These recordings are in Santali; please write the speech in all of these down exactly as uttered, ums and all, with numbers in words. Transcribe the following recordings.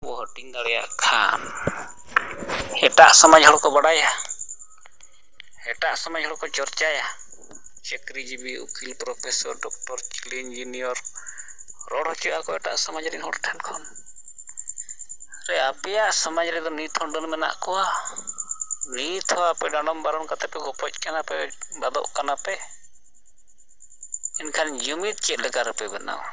ᱵᱚ ᱦᱟᱹᱴᱤᱧ ᱫᱟᱲᱮᱭᱟᱜ ᱠᱷᱟᱱ, ᱮᱴᱟᱜ ᱥᱚᱢᱟᱡᱽ ᱦᱚᱲ ᱠᱚ ᱵᱟᱰᱟᱭᱟ, ᱮᱴᱟᱜ ᱥᱚᱢᱟᱡᱽ ᱦᱚᱲ ᱠᱚ ᱪᱚᱨᱪᱟᱭᱟ᱾ ᱪᱟᱹᱠᱨᱤᱡᱤᱵᱤ, ᱩᱠᱤᱞ, ᱯᱨᱚᱯᱷᱮᱥᱚᱨ, ᱰᱚᱠᱴᱚᱨ, ᱪᱤᱞᱤ ᱤᱧᱡᱤᱱᱤᱭᱟᱨ ᱨᱚᱲ ᱦᱚᱪᱚᱜ ᱟᱠᱚ ᱮᱴᱟᱜ ᱥᱚᱢᱟᱡᱽ ᱨᱮᱱ ᱦᱚᱲ ᱴᱷᱮᱱ ᱠᱷᱚᱱ᱾ ᱟᱨᱮ, ᱟᱯᱮᱭᱟᱜ ᱥᱚᱢᱟᱡᱽ ᱨᱮᱫᱚ ᱱᱤᱛ ᱦᱚᱸ ᱰᱟᱹᱱ ᱢᱮᱱᱟᱜ ᱠᱚᱣᱟ? ᱱᱤᱛ ᱦᱚᱸ ᱟᱯᱮ ᱰᱟᱸᱰᱚᱢ ᱵᱟᱨᱚᱱ ᱠᱟᱛᱮ ᱯᱮ ᱜᱚᱯᱚᱡ ᱠᱟᱱᱟ ᱯᱮ, ᱵᱟᱫᱚᱜ ᱠᱟᱱᱟ ᱯᱮ? ᱮᱱᱠᱷᱟᱱ ᱡᱩᱢᱤᱫ ᱪᱮᱫ ᱞᱮᱠᱟ ᱨᱮᱯᱮ ᱵᱮᱱᱟᱣᱟ?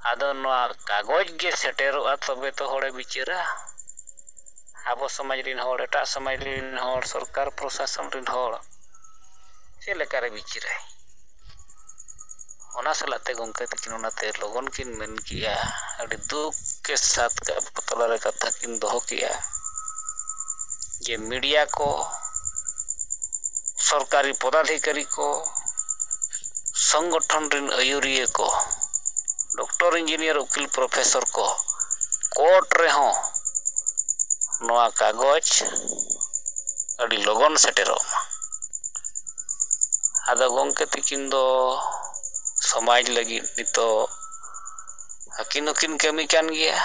ᱟᱫᱚ ᱱᱚᱣᱟ ᱠᱟᱜᱚᱡᱽ ᱜᱮ ᱥᱮᱴᱮᱨᱚᱜᱼᱟ, ᱛᱚᱵᱮ ᱛᱚ ᱦᱚᱲᱮ ᱵᱤᱪᱟᱹᱨᱟ᱾ ᱟᱵᱚ ᱥᱚᱢᱟᱡᱽ ᱨᱮᱱ ᱦᱚᱲ, ᱮᱴᱟᱜ ᱥᱚᱢᱟᱡᱽ ᱨᱮᱱ ᱦᱚᱲ, ᱥᱚᱨᱠᱟᱨ ᱯᱨᱚᱥᱟᱥᱚᱱ ᱨᱮᱱ ᱦᱚᱲ ᱪᱮᱫ ᱞᱮᱠᱟᱨᱮ ᱵᱤᱪᱟᱹᱨᱟᱭ? ᱚᱱᱟ ᱥᱟᱞᱟᱜ ᱛᱮ ᱜᱚᱢᱠᱮ ᱛᱟᱹᱠᱤᱱ ᱚᱱᱟᱛᱮ ᱞᱚᱜᱚᱱ ᱠᱤᱱ ᱢᱮᱱ ᱠᱮᱜᱼᱟ, ᱟᱹᱰᱤ ᱫᱩᱠ ᱠᱮ ᱥᱟᱛ ᱟᱵᱚ ᱛᱟᱞᱟᱨᱮ ᱠᱟᱛᱷᱟ ᱠᱤᱱ ᱫᱚᱦᱚ ᱠᱮᱜᱼᱟ ᱡᱮ ᱢᱤᱰᱤᱭᱟ ᱠᱚ, ᱥᱚᱨᱠᱟᱨᱤ ᱯᱚᱫᱟᱫᱷᱤᱠᱟᱨᱤ ᱠᱚ, ᱥᱚᱝᱜᱚᱴᱷᱚᱱ ᱨᱮᱱ ᱟᱹᱭᱩᱨᱤᱭᱟᱹ ᱠᱚ, ᱰᱚᱠᱴᱚᱨ, ᱤᱧᱡᱤᱱᱤᱭᱟᱨ, ᱩᱠᱤᱞ, ᱯᱨᱚᱯᱷᱮᱥᱚᱨ ᱠᱚ, ᱠᱳᱨᱴ ᱨᱮᱦᱚᱸ ᱱᱚᱣᱟ ᱠᱟᱜᱚᱡᱽ ᱟᱹᱰᱤ ᱞᱚᱜᱚᱱ ᱥᱮᱴᱮᱨᱚᱜ ᱢᱟ᱾ ᱟᱫᱚ ᱜᱚᱢᱠᱮ ᱛᱤᱠᱤᱱ ᱫᱚ ᱥᱚᱢᱟᱡᱽ ᱞᱟᱹᱜᱤᱫ ᱱᱤᱛᱚᱜ ᱟᱹᱠᱤᱱ ᱦᱚᱸᱠᱤᱱ ᱠᱟᱹᱢᱤ ᱠᱟᱱ ᱜᱮᱭᱟ,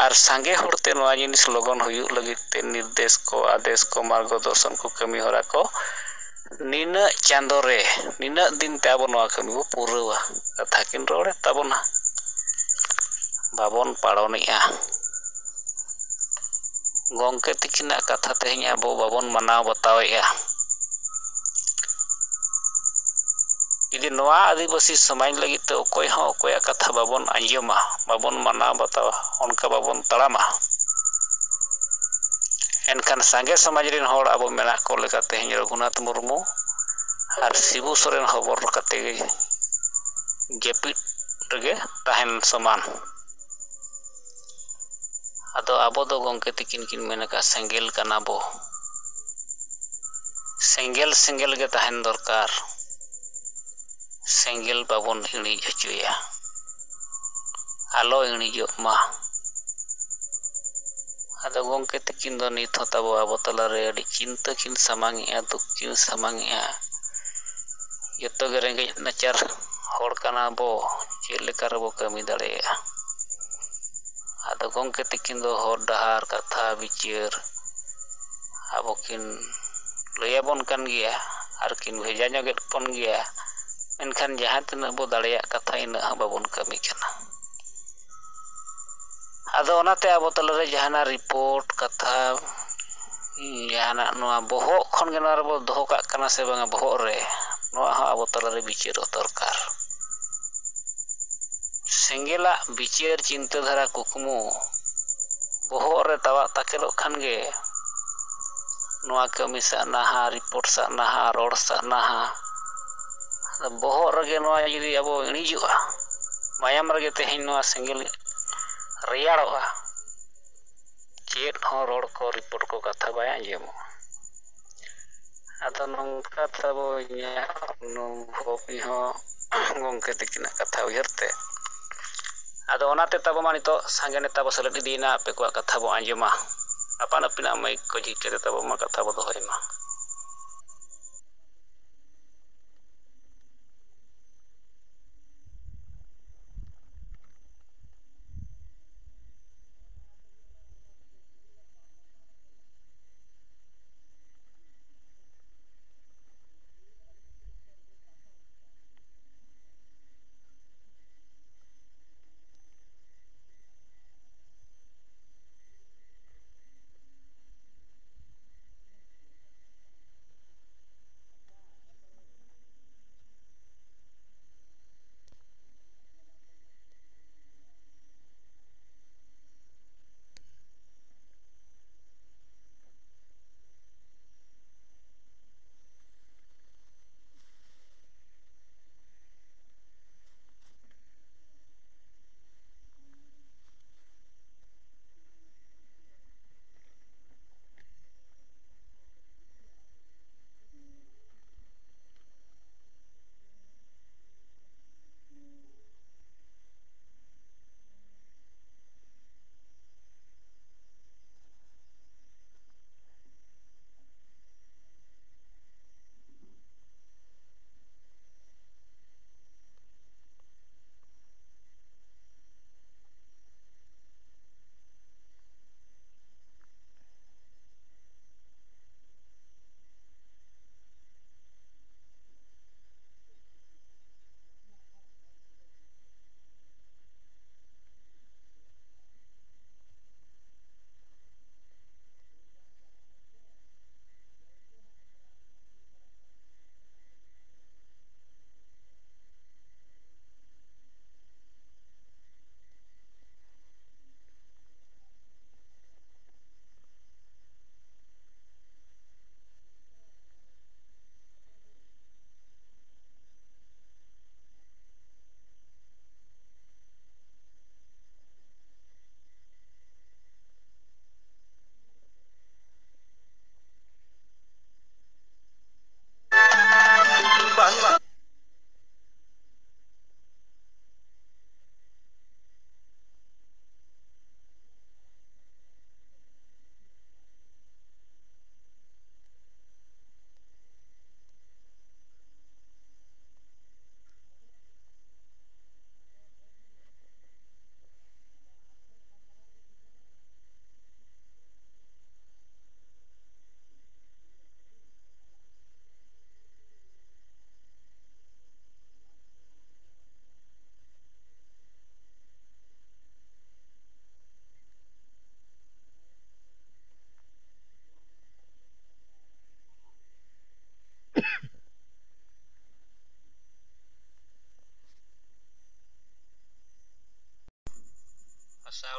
ᱟᱨ ᱥᱟᱸᱜᱮ ᱦᱚᱲᱛᱮ ᱱᱚᱣᱟ ᱡᱤᱱᱤᱥ ᱞᱚᱜᱚᱱ ᱦᱩᱭᱩᱜ ᱞᱟᱹᱜᱤᱫ ᱛᱮ ᱱᱤᱨᱫᱮᱥ ᱠᱚ, ᱟᱫᱮᱥ ᱠᱚ, ᱢᱟᱨᱜᱚᱫᱚᱨᱥᱚᱱ ᱠᱚ, ᱠᱟᱹᱢᱤ ᱦᱚᱨᱟ ᱠᱚ ᱱᱤᱱᱟᱹᱜ ᱪᱟᱸᱫᱳ ᱨᱮ, ᱱᱤᱱᱟᱹᱜ ᱫᱤᱱ ᱛᱮ ᱟᱵᱚ ᱱᱚᱣᱟ ᱠᱟᱹᱢᱤ ᱵᱚ ᱯᱩᱨᱟᱹᱣᱟ, ᱠᱟᱛᱷᱟ ᱠᱤᱱ ᱨᱚᱲᱮᱫ ᱛᱟᱵᱚᱱᱟ᱾ ᱵᱟᱵᱚᱱ ᱯᱟᱲᱚᱱᱮᱜᱼᱟ᱾ ᱜᱚᱢᱠᱮ ᱛᱤᱠᱤᱱᱟᱜ ᱠᱟᱛᱷᱟ ᱛᱮᱦᱮᱧ ᱟᱵᱚ ᱵᱟᱵᱚᱱ ᱢᱟᱱᱟᱣ ᱵᱟᱛᱟᱣᱮᱜᱼᱟ᱾ ᱡᱩᱫᱤ ᱱᱚᱣᱟ ᱟᱹᱫᱤᱵᱟᱹᱥᱤ ᱥᱚᱢᱟᱡᱽ ᱞᱟᱹᱜᱤᱫ ᱛᱮ ᱚᱠᱚᱭ ᱦᱚᱸ ᱚᱠᱚᱭᱟᱜ ᱠᱟᱛᱷᱟ ᱵᱟᱵᱚᱱ ᱟᱸᱡᱚᱢᱟ, ᱵᱟᱵᱚᱱ ᱢᱟᱱᱟᱣ ᱵᱟᱛᱟᱣᱟ, ᱚᱱᱠᱟ ᱵᱟᱵᱚᱱ ᱛᱟᱲᱟᱢᱟ, ᱮᱱᱠᱷᱟᱱ ᱥᱟᱸᱜᱮ ᱥᱚᱢᱟᱡᱽ ᱨᱮᱱ ᱦᱚᱲ ᱟᱵᱚ ᱢᱮᱱᱟᱜ ᱠᱚ ᱞᱮᱠᱟ ᱛᱮᱦᱮᱧ ᱨᱚᱜᱷᱩᱱᱟᱛᱷ ᱢᱩᱨᱢᱩ ᱟᱨ ᱥᱤᱵᱩ ᱥᱚᱨᱮᱱ ᱦᱚᱵᱚᱨ ᱠᱟᱛᱮ ᱜᱮ ᱡᱟᱹᱯᱤᱫ ᱨᱮᱜᱮ ᱛᱟᱦᱮᱱ ᱥᱚᱢᱟᱱ᱾ ᱟᱫᱚ ᱟᱵᱚ ᱫᱚ ᱜᱚᱢᱠᱮ ᱛᱤᱠᱤᱱ ᱠᱤᱱ ᱢᱮᱱ ᱟᱠᱟᱫ, ᱥᱮᱸᱜᱮᱞ ᱠᱟᱱᱟ ᱵᱚ, ᱥᱮᱸᱜᱮᱞ ᱥᱮᱸᱜᱮᱞ ᱜᱮ ᱛᱟᱦᱮᱱ ᱫᱚᱨᱠᱟᱨ᱾ ᱥᱮᱸᱜᱮᱞ ᱵᱟᱵᱚᱱ ᱤᱬᱤᱡ ᱦᱚᱪᱚᱭᱟ, ᱟᱞᱚ ᱤᱬᱤᱡᱚᱜ ᱢᱟ᱾ ᱟᱫᱚ ᱜᱚᱢᱠᱮ ᱛᱤᱠᱤᱱ ᱫᱚ ᱱᱤᱛ ᱦᱚᱸ ᱛᱟᱵᱚ ᱟᱵᱚ ᱛᱟᱞᱟᱨᱮ ᱟᱹᱰᱤ ᱪᱤᱱᱛᱟᱹ ᱠᱤᱱ ᱥᱟᱢᱟᱝᱮᱜᱼᱟ, ᱫᱩᱠ ᱠᱤᱱ ᱥᱟᱢᱟᱝᱮᱜᱼᱟ᱾ ᱡᱚᱛᱚ ᱜᱮ ᱨᱮᱸᱜᱮᱡ ᱱᱟᱪᱟᱨ ᱦᱚᱲ ᱠᱟᱱᱟ ᱵᱚ, ᱪᱮᱫ ᱞᱮᱠᱟ ᱨᱮᱵᱚ ᱠᱟᱹᱢᱤ ᱫᱟᱲᱮᱭᱟᱜᱼᱟ? ᱟᱫᱚ ᱜᱚᱢᱠᱮ ᱛᱤᱠᱤᱱ ᱫᱚ ᱦᱚᱨ ᱰᱟᱦᱟᱨ, ᱠᱟᱛᱷᱟ, ᱵᱤᱪᱟᱹᱨ ᱟᱵᱚ ᱠᱤᱱ ᱞᱟᱹᱭ ᱟᱵᱚᱱ ᱠᱟᱱ ᱜᱮᱭᱟ ᱟᱨ ᱠᱤᱱ ᱵᱷᱮᱡᱟ ᱧᱚᱜᱮᱫ ᱵᱚᱱ ᱜᱮᱭᱟ, ᱢᱮᱱᱠᱷᱟᱱ ᱡᱟᱦᱟᱸ ᱛᱤᱱᱟᱹᱜ ᱵᱚ ᱫᱟᱲᱮᱭᱟᱜ ᱠᱟᱛᱷᱟ, ᱤᱱᱟᱹᱜ ᱦᱚᱸ ᱵᱟᱵᱚᱱ ᱠᱟᱹᱢᱤ ᱠᱟᱱᱟ᱾ ᱟᱫᱚ ᱚᱱᱟᱛᱮ ᱟᱵᱚ ᱛᱟᱞᱟᱨᱮ ᱡᱟᱦᱟᱱᱟᱜ ᱨᱤᱯᱳᱨᱴ, ᱠᱟᱛᱷᱟ, ᱡᱟᱦᱟᱱᱟᱜ ᱱᱚᱣᱟ ᱵᱚᱦᱚᱜ ᱠᱷᱚᱱ ᱜᱮ ᱱᱚᱣᱟ ᱨᱮᱵᱚ ᱫᱚᱦᱚ ᱠᱟᱜ ᱠᱟᱱᱟ ᱥᱮ ᱵᱟᱝᱟ ᱵᱚᱦᱚᱜ ᱨᱮ, ᱱᱚᱣᱟ ᱦᱚᱸ ᱟᱵᱚ ᱛᱟᱞᱟᱨᱮ ᱵᱤᱪᱟᱹᱨᱚᱜ ᱫᱚᱨᱠᱟᱨ᱾ ᱥᱮᱸᱜᱮᱞᱟᱜ ᱵᱤᱪᱟᱹᱨ, ᱪᱤᱱᱛᱟᱹ ᱫᱷᱟᱨᱟ, ᱠᱩᱠᱢᱩ ᱵᱚᱦᱚᱜ ᱨᱮ ᱛᱟᱣᱟᱜ ᱛᱟᱠᱮᱨᱚᱜ ᱠᱷᱟᱱ ᱜᱮ ᱱᱚᱣᱟ ᱠᱟᱹᱢᱤ ᱥᱟᱜ ᱱᱟᱦᱟ, ᱨᱤᱯᱳᱨᱴ ᱥᱟᱜ ᱱᱟᱦᱟ, ᱨᱚᱲ ᱥᱟᱜ ᱱᱟᱦᱟ᱾ ᱟᱫᱚ ᱵᱚᱦᱚᱜ ᱨᱮᱜᱮ ᱱᱚᱣᱟ ᱡᱩᱫᱤ ᱟᱵᱚ ᱤᱬᱤᱡᱚᱜᱼᱟ, ᱢᱟᱭᱟᱢ ᱨᱮᱜᱮ ᱛᱮᱦᱮᱧ ᱱᱚᱣᱟ ᱥᱮᱸᱜᱮᱞ ᱨᱮᱭᱟᱲᱚᱜᱼᱟ, ᱪᱮᱫ ᱦᱚᱸ ᱨᱚᱲ ᱠᱚ, ᱨᱤᱯᱳᱨᱴ ᱠᱚ, ᱠᱟᱛᱷᱟ ᱵᱟᱭ ᱟᱸᱡᱚᱢᱚᱜᱼᱟ᱾ ᱟᱫᱚ ᱱᱚᱝᱠᱟ ᱛᱟᱵᱚ ᱤᱧᱟᱹᱜ ᱚᱱᱩᱵᱷᱚᱵ ᱦᱚᱸ ᱜᱚᱢᱠᱮ ᱛᱤᱠᱤᱱᱟᱜ ᱠᱟᱛᱷᱟ ᱩᱭᱦᱟᱹᱨ ᱛᱮ᱾ ᱟᱫᱚ ᱚᱱᱟᱛᱮ ᱛᱟᱵᱚ ᱢᱟ ᱱᱤᱛᱚᱜ ᱥᱟᱸᱜᱮ ᱱᱮᱛᱟ ᱵᱚ ᱥᱮᱞᱮᱫ ᱤᱫᱤᱭᱮᱱᱟ, ᱟᱯᱮ ᱠᱚᱣᱟᱜ ᱠᱟᱛᱷᱟ ᱵᱚ ᱟᱸᱡᱚᱢᱟ, ᱟᱯᱟᱱ ᱟᱹᱯᱤᱱᱟᱜ ᱢᱟᱹᱭᱤᱠ ᱠᱚ ᱡᱷᱤᱡ ᱠᱟᱛᱮ ᱛᱟᱵᱚ ᱢᱟ ᱠᱟᱛᱷᱟ ᱵᱚ ᱫᱚᱦᱚᱭ ᱢᱟ᱾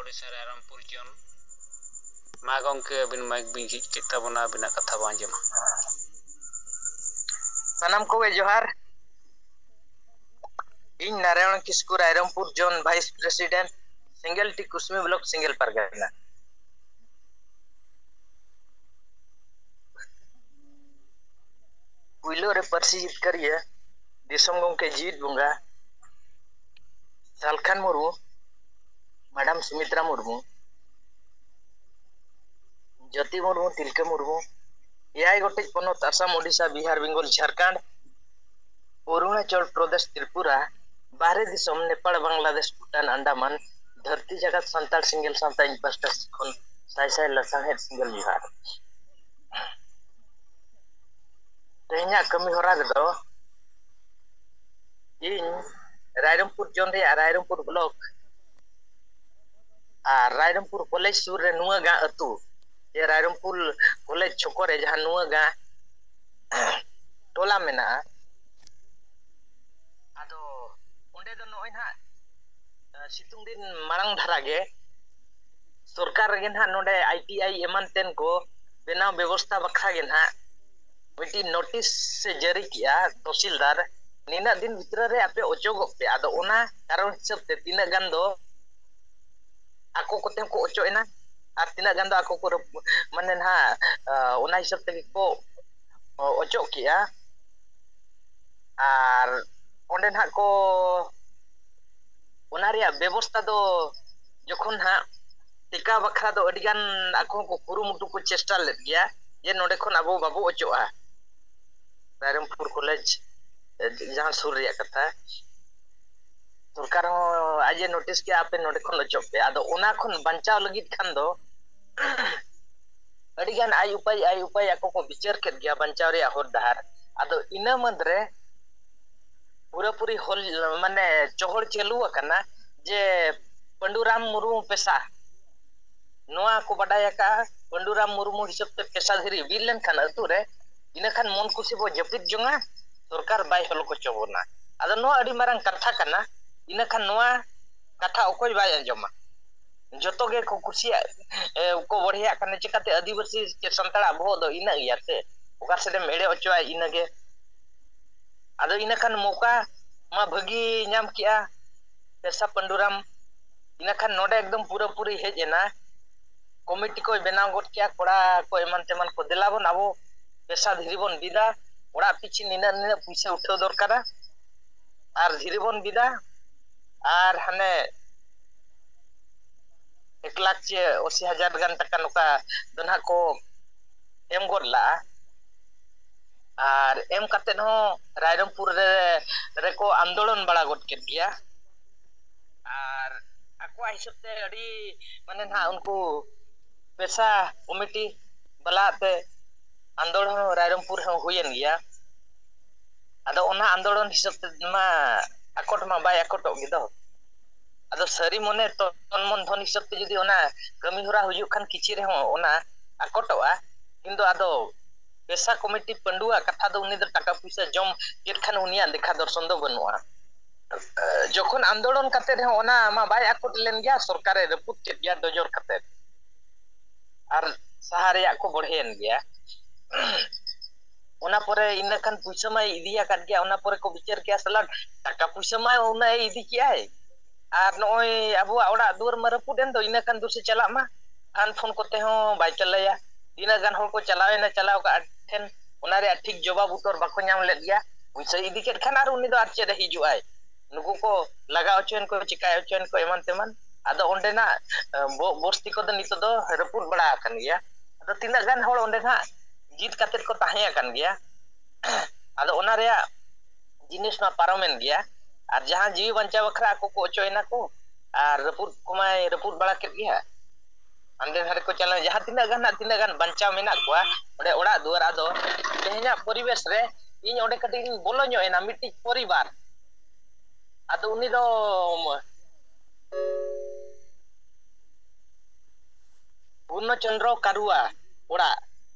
ᱳᱰᱤᱥᱟ ᱨᱟᱭᱨᱚᱝᱯᱩᱨ ᱡᱳᱱ᱾ ᱢᱟ ᱜᱚᱢᱠᱮ, ᱟᱹᱵᱤᱱ ᱢᱟᱭᱤᱠ ᱵᱤᱱ ᱡᱷᱤᱡ ᱠᱮᱫ ᱛᱟᱵᱚᱱᱟ, ᱟᱹᱵᱤᱱᱟᱜ ᱠᱟᱛᱷᱟ ᱵᱚᱱ ᱟᱸᱡᱚᱢᱟ᱾ ᱥᱟᱱᱟᱢ ᱠᱚᱜᱮ ᱡᱚᱦᱟᱨ᱾ ᱤᱧ ᱱᱟᱨᱟᱭᱚᱬ ᱠᱤᱥᱠᱩ, ᱨᱟᱭᱨᱚᱝᱯᱩᱨ ᱡᱳᱱ ᱵᱷᱟᱭᱤᱥ ᱯᱨᱮᱥᱤᱰᱮᱱᱴ, ᱥᱮᱸᱜᱮᱞ ᱴᱤ ᱠᱩᱥᱢᱤ ᱵᱞᱚᱠ, ᱥᱮᱸᱜᱮᱞ ᱯᱟᱨᱜᱟᱱᱟ᱾ ᱯᱩᱭᱞᱩ ᱨᱮ ᱯᱟᱹᱨᱥᱤ ᱡᱤᱛᱠᱟᱹᱨᱤᱭᱟᱹ ᱫᱤᱥᱚᱢ ᱜᱚᱢᱠᱮ ᱡᱤᱣᱤᱫ ᱵᱚᱸᱜᱟ ᱥᱟᱞᱠᱷᱟᱱ ᱢᱩᱨᱢᱩ, ᱢᱮᱰᱟᱢ ᱥᱩᱢᱤᱛᱨᱟ ᱢᱩᱨᱢᱩ, ᱡᱳᱛᱤ ᱢᱩᱨᱢᱩ, ᱛᱤᱞᱠᱟᱹ ᱢᱩᱨᱢᱩ, ᱮᱭᱟᱭ ᱜᱚᱴᱮᱡ ᱯᱚᱱᱚᱛ ᱟᱥᱟᱢ, ᱳᱰᱤᱥᱟ, ᱵᱤᱦᱟᱨ, ᱵᱮᱝᱜᱚᱞ, ᱡᱷᱟᱲᱠᱷᱚᱸᱰ, ᱚᱨᱩᱬᱟᱪᱚᱞ ᱯᱨᱚᱫᱮᱥ, ᱛᱨᱤᱯᱩᱨᱟ, ᱵᱟᱦᱨᱮ ᱫᱤᱥᱚᱢ, ᱱᱮᱯᱟᱲ, ᱵᱟᱝᱞᱟᱫᱮᱥ, ᱵᱷᱩᱴᱟᱱ, ᱟᱱᱰᱟᱢᱟᱱ, ᱫᱷᱟᱹᱨᱛᱤ ᱡᱟᱠᱟᱛ ᱥᱟᱱᱛᱟᱲ ᱥᱮᱸᱜᱮᱞ ᱥᱟᱶᱛᱟ ᱤᱧ ᱯᱟᱥᱴᱟ ᱥᱮᱫ ᱠᱷᱚᱱ ᱥᱟᱭ ᱥᱟᱭ ᱞᱟᱥᱟᱲᱦᱮᱫ ᱥᱮᱸᱜᱮᱞ ᱡᱚᱦᱟᱨ᱾ ᱛᱮᱦᱮᱧᱟᱜ ᱠᱟᱹᱢᱤ ᱦᱚᱨᱟ ᱨᱮᱫᱚ ᱤᱧ ᱨᱟᱭᱨᱚᱝᱯᱩᱨ ᱡᱳᱱ ᱨᱮᱭᱟᱜ ᱨᱟᱭᱨᱚᱝᱯᱩᱨ ᱵᱞᱚᱠ ᱟᱨ ᱨᱟᱭᱨᱚᱝᱯᱩᱨ ᱠᱚᱞᱮᱡᱽ ᱥᱩᱨ ᱨᱮ ᱱᱩᱣᱟᱹ ᱜᱟᱸ ᱟᱹᱛᱩ, ᱡᱮ ᱨᱟᱭᱨᱚᱝᱯᱩᱨ ᱠᱚᱞᱮᱡᱽ ᱪᱷᱚᱠᱚ ᱨᱮ ᱡᱟᱦᱟᱸ ᱱᱩᱣᱟᱹ ᱜᱟᱸ ᱴᱚᱞᱟ ᱢᱮᱱᱟᱜᱼᱟ, ᱟᱫᱚ ᱚᱸᱰᱮ ᱫᱚ ᱱᱚᱜᱼᱚᱭ ᱱᱟᱦᱟᱜ, ᱮ, ᱥᱤᱛᱩᱝ ᱫᱤᱱ ᱢᱟᱲᱟᱝ ᱫᱷᱟᱨᱟ ᱜᱮ ᱥᱚᱨᱠᱟᱨ ᱨᱮᱜᱮ ᱱᱟᱦᱟᱜ ᱱᱚᱰᱮ ᱟᱭ ᱴᱤ ᱟᱭ ᱮᱢᱟᱱ ᱛᱮᱱ ᱠᱚ ᱵᱮᱱᱟᱣ ᱵᱮᱵᱚᱥᱛᱷᱟ ᱵᱟᱠᱷᱨᱟ ᱜᱮ ᱱᱟᱦᱟᱜ ᱢᱤᱫᱴᱤᱡ ᱱᱳᱴᱤᱥ ᱮ ᱡᱟᱹᱨᱤ ᱠᱮᱜᱼᱟ ᱛᱚᱦᱥᱤᱞᱫᱟᱨ, ᱱᱤᱱᱟᱹᱜ ᱫᱤᱱ ᱵᱷᱤᱛᱨᱤ ᱨᱮ ᱟᱯᱮ ᱚᱪᱚᱜᱚᱜ ᱯᱮ᱾ ᱟᱫᱚ ᱚᱱᱟ ᱠᱟᱨᱚᱱ ᱦᱤᱥᱟᱹᱵ ᱛᱮ ᱛᱤᱱᱟᱹᱜ ᱜᱟᱱ ᱫᱚ ᱟᱠᱚ ᱠᱚᱛᱮ ᱦᱚᱸᱠᱚ ᱚᱪᱚᱜ ᱮᱱᱟ, ᱟᱨ ᱛᱤᱱᱟᱹᱜ ᱜᱟᱱ ᱫᱚ ᱟᱠᱚ ᱠᱚ ᱨᱟᱹᱯᱩ-, ᱢᱟᱱᱮ ᱱᱟᱦᱟᱜ, ᱟ, ᱚᱱᱟ ᱦᱤᱥᱟᱹᱵ ᱛᱮᱜᱮ ᱠᱚ ᱚᱪᱚᱜ ᱠᱮᱜᱼᱟ᱾ ᱟᱨ ᱚᱸᱰᱮ ᱱᱟᱦᱟᱜ ᱠᱚ, ᱚᱱᱟ ᱨᱮᱭᱟᱜ ᱵᱮᱵᱚᱥᱛᱷᱟ ᱫᱚ ᱡᱚᱠᱷᱚᱱ ᱱᱟᱦᱟᱜ ᱴᱮᱠᱟᱣ ᱵᱟᱠᱷᱨᱟ ᱫᱚ ᱟᱹᱰᱤᱜᱟᱱ ᱟᱠᱚ ᱦᱚᱸᱠᱚ ᱠᱩᱨᱩᱢᱩᱴᱩ ᱠᱚ ᱪᱮᱥᱴᱟ ᱞᱮᱫ ᱜᱮᱭᱟ, ᱡᱮ ᱱᱚᱰᱮ ᱠᱷᱚᱱ ᱟᱵᱚ ᱵᱟᱵᱚ ᱚᱪᱚᱜᱼᱟ ᱨᱟᱭᱨᱚᱝᱯᱩᱨ ᱠᱚᱞᱮᱡᱽ, ᱮ, ᱡᱟᱦᱟᱸ ᱥᱩᱨ ᱨᱮᱭᱟᱜ ᱠᱟᱛᱷᱟ᱾ ᱥᱚᱨᱠᱟᱨ ᱦᱚᱸ ᱟᱡ ᱮ ᱱᱳᱴᱤᱥ ᱠᱮᱜᱼᱟ, "ᱟᱯᱮ ᱱᱚᱰᱮ ᱠᱷᱚᱱ ᱚᱪᱚᱜ ᱯᱮ᱾" ᱟᱫᱚ ᱚᱱᱟ ᱠᱷᱚᱱ ᱵᱟᱧᱪᱟᱣ ᱞᱟᱹᱜᱤᱫ ᱠᱷᱟᱱ ᱫᱚ ᱟᱹᱰᱤᱜᱟᱱ ᱟᱭ ᱩᱯᱟᱭ, ᱟᱭ ᱩᱯᱟᱭ ᱟᱠᱚ ᱠᱚ ᱵᱤᱪᱟᱹᱨ ᱠᱮᱫ ᱜᱮᱭᱟ ᱵᱟᱧᱪᱟᱣ ᱨᱮᱭᱟᱜ ᱦᱚᱨ ᱰᱟᱦᱟᱨ᱾ ᱟᱫᱚ ᱤᱱᱟᱹ ᱢᱩᱫᱽᱨᱮ ᱯᱩᱨᱟᱹᱯᱩᱨᱤ ᱦᱚᱞ, ᱢᱟᱱᱮ ᱪᱚᱦᱚᱲ ᱪᱟᱹᱞᱩ ᱟᱠᱟᱱᱟ ᱡᱮ ᱯᱟᱹᱰᱩᱨᱟᱢ ᱢᱩᱨᱢᱩ ᱯᱮᱥᱟ, ᱱᱚᱣᱟ ᱠᱚ ᱵᱟᱰᱟᱭ ᱟᱠᱟᱫᱼᱟ, ᱯᱟᱹᱰᱩᱨᱟᱢ ᱢᱩᱨᱢᱩ ᱦᱤᱥᱟᱹᱵ ᱛᱮ ᱯᱮᱥᱟ ᱫᱷᱤᱨᱤ ᱵᱤᱞ ᱞᱮᱱᱠᱷᱟᱱ ᱟᱹᱛᱩ ᱨᱮ, ᱤᱱᱟᱹᱠᱷᱟᱱ ᱢᱚᱱ ᱠᱩᱥᱤ ᱵᱚ ᱡᱟᱹᱯᱤᱫ ᱡᱚᱝᱟ, ᱥᱚᱨᱠᱟᱨ ᱵᱟᱭ ᱦᱚᱞᱚ ᱦᱚᱪᱚ ᱵᱚᱱᱟ᱾ ᱟᱫᱚ ᱱᱚᱣᱟ ᱟᱹᱰᱤ ᱢᱟᱨᱟᱝ ᱠᱟᱛᱷᱟ ᱠᱟᱱᱟ, ᱤᱱᱟᱹᱠᱷᱟᱱ ᱱᱚᱣᱟ ᱠᱟᱛᱷᱟ ᱚᱠᱚᱭ ᱵᱟᱭ ᱟᱸᱡᱚᱢᱟ? ᱡᱚᱛᱚ ᱜᱮᱠᱚ ᱠᱩᱥᱤᱭᱟᱜ, ᱮ, ᱠᱚ ᱵᱚᱲᱦᱮᱭᱟᱜ ᱠᱟᱱᱟ᱾ ᱪᱤᱠᱟᱹᱛᱮ ᱟᱹᱫᱤᱵᱟᱹᱥᱤ ᱪᱮ ᱥᱟᱱᱛᱟᱲᱟᱜ ᱵᱚᱦᱚᱜ ᱫᱚ ᱤᱱᱟᱹᱜ ᱜᱮᱭᱟ ᱥᱮ, ᱚᱠᱟ ᱥᱮᱫ ᱮᱢ ᱮᱲᱮ ᱦᱚᱪᱚᱣᱟᱭ ᱤᱱᱟᱹᱜᱮ᱾ ᱟᱫᱚ ᱤᱱᱟᱹ ᱠᱷᱟᱱ ᱢᱚᱠᱟ ᱢᱟ ᱵᱷᱟᱹᱜᱤ ᱧᱟᱢ ᱠᱮᱜᱼᱟ ᱯᱮᱥᱟ ᱯᱟᱹᱱᱰᱩᱨᱟᱢ᱾ ᱤᱱᱟᱹ ᱠᱷᱟᱱ ᱱᱚᱰᱮ ᱮᱠᱫᱚᱢ ᱯᱩᱨᱟᱹᱯᱩᱨᱤ ᱦᱮᱡ ᱮᱱᱟ, ᱠᱚᱢᱤᱴᱤ ᱠᱚᱭ ᱵᱮᱱᱟᱣ ᱜᱚᱫ ᱠᱮᱜᱼᱟ, ᱠᱚᱲᱟ ᱠᱚ ᱮᱢᱟᱱ ᱛᱮᱢᱟᱱ ᱠᱚ, ᱫᱮᱞᱟ ᱵᱚᱱ ᱟᱵᱚ ᱯᱮᱥᱟ ᱫᱷᱤᱨᱤ ᱵᱚᱱ ᱵᱤᱫᱟ, ᱚᱲᱟᱜ ᱯᱤᱪᱷᱤ ᱱᱤᱱᱟᱹᱜ ᱱᱤᱱᱟᱹᱜ ᱯᱩᱭᱥᱟᱹ ᱩᱴᱷᱟᱹᱣ ᱫᱚᱨᱠᱟᱨᱟ, ᱟᱨ ᱫᱷᱤᱨᱤ ᱵᱚᱱ ᱵᱤᱫᱟ, ᱟᱨ ᱦᱟᱱᱮ ᱮᱠ ᱞᱟᱠᱷ ᱪᱮ ᱟᱥᱤ ᱦᱟᱡᱟᱨ ᱜᱟᱱ ᱴᱟᱠᱟ ᱱᱚᱝᱠᱟ ᱫᱚ ᱱᱟᱦᱟᱜ ᱠᱚ ᱮᱢ ᱜᱚᱫ ᱞᱟᱜᱼᱟ᱾ ᱟᱨ ᱮᱢ ᱠᱟᱛᱮᱫ ᱦᱚᱸ ᱨᱟᱭᱨᱚᱝᱯᱩᱨ ᱨᱮ, ᱨᱮᱠᱚ ᱟᱱᱫᱳᱞᱚᱱ ᱵᱟᱲᱟ ᱜᱚᱫ ᱠᱮᱫ ᱜᱮᱭᱟ᱾ ᱟᱨ ᱟᱠᱚᱣᱟᱜ ᱦᱤᱥᱟᱹᱵ ᱛᱮ ᱟᱹᱰᱤ, ᱢᱟᱱᱮ, ᱱᱟᱦᱟᱜ ᱩᱱᱠᱩ ᱯᱮᱥᱟ ᱠᱚᱢᱤᱴᱤ ᱵᱟᱞᱟ ᱛᱮ ᱟᱱᱫᱳᱞᱚᱱ ᱦᱚᱸ ᱨᱟᱭᱨᱚᱝᱯᱩᱨ ᱨᱮᱦᱚᱸ ᱦᱩᱭᱮᱱ ᱜᱮᱭᱟ᱾ ᱟᱫᱚ ᱚᱱᱟ ᱟᱱᱫᱳᱞᱚᱱ ᱦᱤᱥᱟᱹᱵ ᱛᱮ ᱢᱟ ᱟᱠᱚᱴ ᱢᱟ ᱵᱟᱭ ᱟᱠᱚᱴᱚᱜ ᱜᱮ ᱫᱚ᱾ ᱟᱫᱚ ᱥᱟᱹᱨᱤ ᱢᱚᱱᱮ ᱛᱚᱱ ᱢᱚᱱ ᱫᱷᱚᱱ ᱦᱤᱥᱟᱹᱵ ᱛᱮ ᱡᱩᱫᱤ ᱚᱱᱟ ᱠᱟᱹᱢᱤ ᱦᱚᱨᱟ ᱦᱩᱭᱩᱜ ᱠᱷᱟᱱ, ᱠᱤᱪᱷᱤ ᱨᱮᱦᱚᱸ ᱚᱱᱟ ᱟᱠᱚᱴᱚᱜᱼᱟ᱾ ᱠᱤᱱᱛᱩ ᱟᱫᱚ ᱯᱮᱥᱟ ᱠᱚᱢᱤᱴᱤ ᱯᱟᱹᱰᱩᱣᱟᱹ ᱠᱟᱛᱷᱟ ᱫᱚ, ᱩᱱᱤ ᱫᱚ ᱴᱟᱠᱟ ᱯᱩᱭᱥᱟᱹ ᱡᱚᱢ ᱠᱮᱫ ᱠᱷᱟᱱ ᱩᱱᱤᱭᱟᱜ ᱞᱮᱠᱷᱟ ᱫᱚᱨᱥᱚᱱ ᱫᱚ ᱵᱟᱹᱱᱩᱜᱼᱟ᱾ ᱡᱚᱠᱷᱚᱱ ᱟᱱᱫᱳᱞᱚᱱ ᱠᱟᱛᱮ ᱨᱮᱦᱚᱸ ᱚᱱᱟ ᱢᱟ ᱵᱟᱭ ᱟᱠᱚᱴ ᱞᱮᱱ ᱜᱮᱭᱟ, ᱥᱚᱨᱠᱟᱨᱮ ᱨᱟᱹᱯᱩᱫ ᱠᱮᱫ ᱜᱮᱭᱟ ᱰᱚᱡᱚᱨ ᱠᱟᱛᱮ, ᱟᱨ ᱥᱟᱦᱟ ᱨᱮᱭᱟᱜ ᱠᱚ ᱵᱚᱲᱦᱮᱭᱮᱱ ᱜᱮᱭᱟ᱾ ᱚᱱᱟ ᱯᱚᱨᱮ ᱤᱱᱟᱹ ᱠᱷᱟᱱ ᱯᱩᱭᱥᱟᱹ ᱢᱟᱭ ᱤᱫᱤ ᱟᱠᱟᱫ ᱜᱮᱭᱟ, ᱚᱱᱟ ᱯᱚᱨᱮ ᱠᱚ ᱵᱤᱪᱟᱹᱨ ᱠᱮᱜᱼᱟ, ᱥᱟᱞᱟ ᱴᱟᱠᱟ ᱯᱩᱭᱥᱟᱹ ᱢᱟ ᱩᱱᱟᱹᱜ ᱮ ᱤᱫᱤ ᱠᱮᱜᱼᱟᱭ, ᱟᱨ ᱱᱚᱜᱼᱚᱭ ᱟᱵᱚᱣᱟᱜ ᱚᱲᱟᱜ ᱫᱩᱣᱟᱹᱨ ᱢᱟ ᱨᱟᱹᱯᱩᱫ ᱮᱱ ᱫᱚ, ᱤᱱᱟᱹ ᱠᱷᱟᱱ ᱫᱩᱥᱮ ᱪᱟᱞᱟᱜ ᱢᱟ, ᱯᱷᱟᱱ ᱯᱷᱳᱱ ᱠᱚᱛᱮ ᱦᱚᱸ ᱵᱟᱭ ᱛᱮᱞᱟᱭᱟ᱾ ᱛᱤᱱᱟᱹᱜ ᱜᱟᱱ ᱦᱚᱲ ᱠᱚ ᱪᱟᱞᱟᱣ ᱮᱱᱟ, ᱪᱟᱞᱟᱣ ᱠᱟᱜ ᱴᱷᱮᱱ ᱚᱱᱟ ᱨᱮᱭᱟᱜ ᱴᱷᱤᱠ ᱡᱚᱵᱟᱵ ᱩᱛᱛᱚᱨ ᱵᱟᱠᱚ ᱧᱟᱢ ᱞᱮᱫ ᱜᱮᱭᱟ᱾ ᱯᱩᱭᱥᱟᱹ ᱤᱫᱤ ᱠᱮᱫ ᱠᱷᱟᱱ ᱟᱨ ᱩᱱᱤ ᱫᱚ ᱟᱨ ᱪᱮᱫ ᱮ ᱦᱤᱡᱩᱜ ᱟᱭ? ᱱᱩᱠᱩ ᱠᱚ ᱞᱟᱜᱟ ᱦᱚᱪᱚᱭᱮᱱ ᱠᱚ, ᱪᱤᱠᱟᱹ ᱦᱚᱪᱚᱭᱮᱱ ᱠᱚ, ᱮᱢᱟᱱ ᱛᱮᱢᱟᱱ᱾ ᱟᱫᱚ ᱚᱸᱰᱮᱱᱟᱜ, ᱮ, ᱵᱚ-, ᱵᱚᱥᱛᱤ ᱠᱚᱫᱚ ᱱᱤᱛᱚᱜ ᱫᱚ ᱨᱟᱹᱯᱩᱫ ᱵᱟᱲᱟ ᱟᱠᱟᱱ ᱜᱮᱭᱟ᱾ ᱟᱫᱚ ᱛᱤᱱᱟᱹᱜ ᱜᱟᱱ ᱦᱚᱲ ᱚᱸᱰᱮ ᱱᱟᱜ ᱡᱤᱛ ᱠᱟᱛᱮᱫ ᱠᱚ ᱛᱟᱦᱮᱸ ᱟᱠᱟᱱ ᱜᱮᱭᱟ᱾ ᱟᱫᱚ ᱚᱱᱟ ᱨᱮᱭᱟᱜ ᱡᱤᱱᱤᱥ ᱢᱟ ᱯᱟᱨᱚᱢᱮᱱ ᱜᱮᱭᱟ᱾ ᱟᱨ ᱡᱟᱦᱟᱸ ᱡᱤᱣᱤ ᱵᱟᱧᱪᱟᱣ ᱵᱟᱠᱷᱨᱟ ᱟᱠᱚ ᱠᱚ ᱚᱪᱚᱭᱮᱱᱟ ᱠᱚ, ᱟᱨ ᱨᱟᱹᱯᱩᱫ ᱠᱚᱢᱟᱭ ᱨᱟᱹᱯᱩᱫ ᱵᱟᱲᱟ ᱠᱮᱫ ᱜᱮᱭᱟ᱾ ᱦᱟᱸᱰᱮ ᱱᱟᱰᱮ ᱠᱚ ᱪᱟᱞᱟᱣ, ᱡᱟᱦᱟᱸ ᱛᱤᱱᱟᱹᱜ ᱜᱟᱱ ᱦᱟᱸᱜ, ᱛᱤᱱᱟᱹᱜ ᱜᱟᱱ ᱵᱟᱧᱪᱟᱣ ᱢᱮᱱᱟᱜ ᱠᱚᱣᱟ ᱚᱸᱰᱮ ᱚᱲᱟᱜ ᱫᱩᱣᱟᱹᱨ᱾ ᱟᱫᱚ ᱛᱮᱦᱮᱧᱟᱜ ᱯᱚᱨᱤᱵᱮᱥ ᱨᱮ ᱤᱧ ᱚᱸᱰᱮ ᱠᱟᱹᱴᱤᱡ ᱤᱧ ᱵᱚᱞᱚ ᱧᱚᱜ ᱮᱱᱟ, ᱢᱤᱫᱴᱤᱡ ᱯᱚᱨᱤᱵᱟᱨ᱾ ᱟᱫᱚ ᱩᱱᱤ ᱫᱚ ᱯᱩᱨᱱᱚ ᱪᱚᱱᱫᱨᱚ ᱠᱟᱨᱩᱣᱟ ᱚᱲᱟᱜ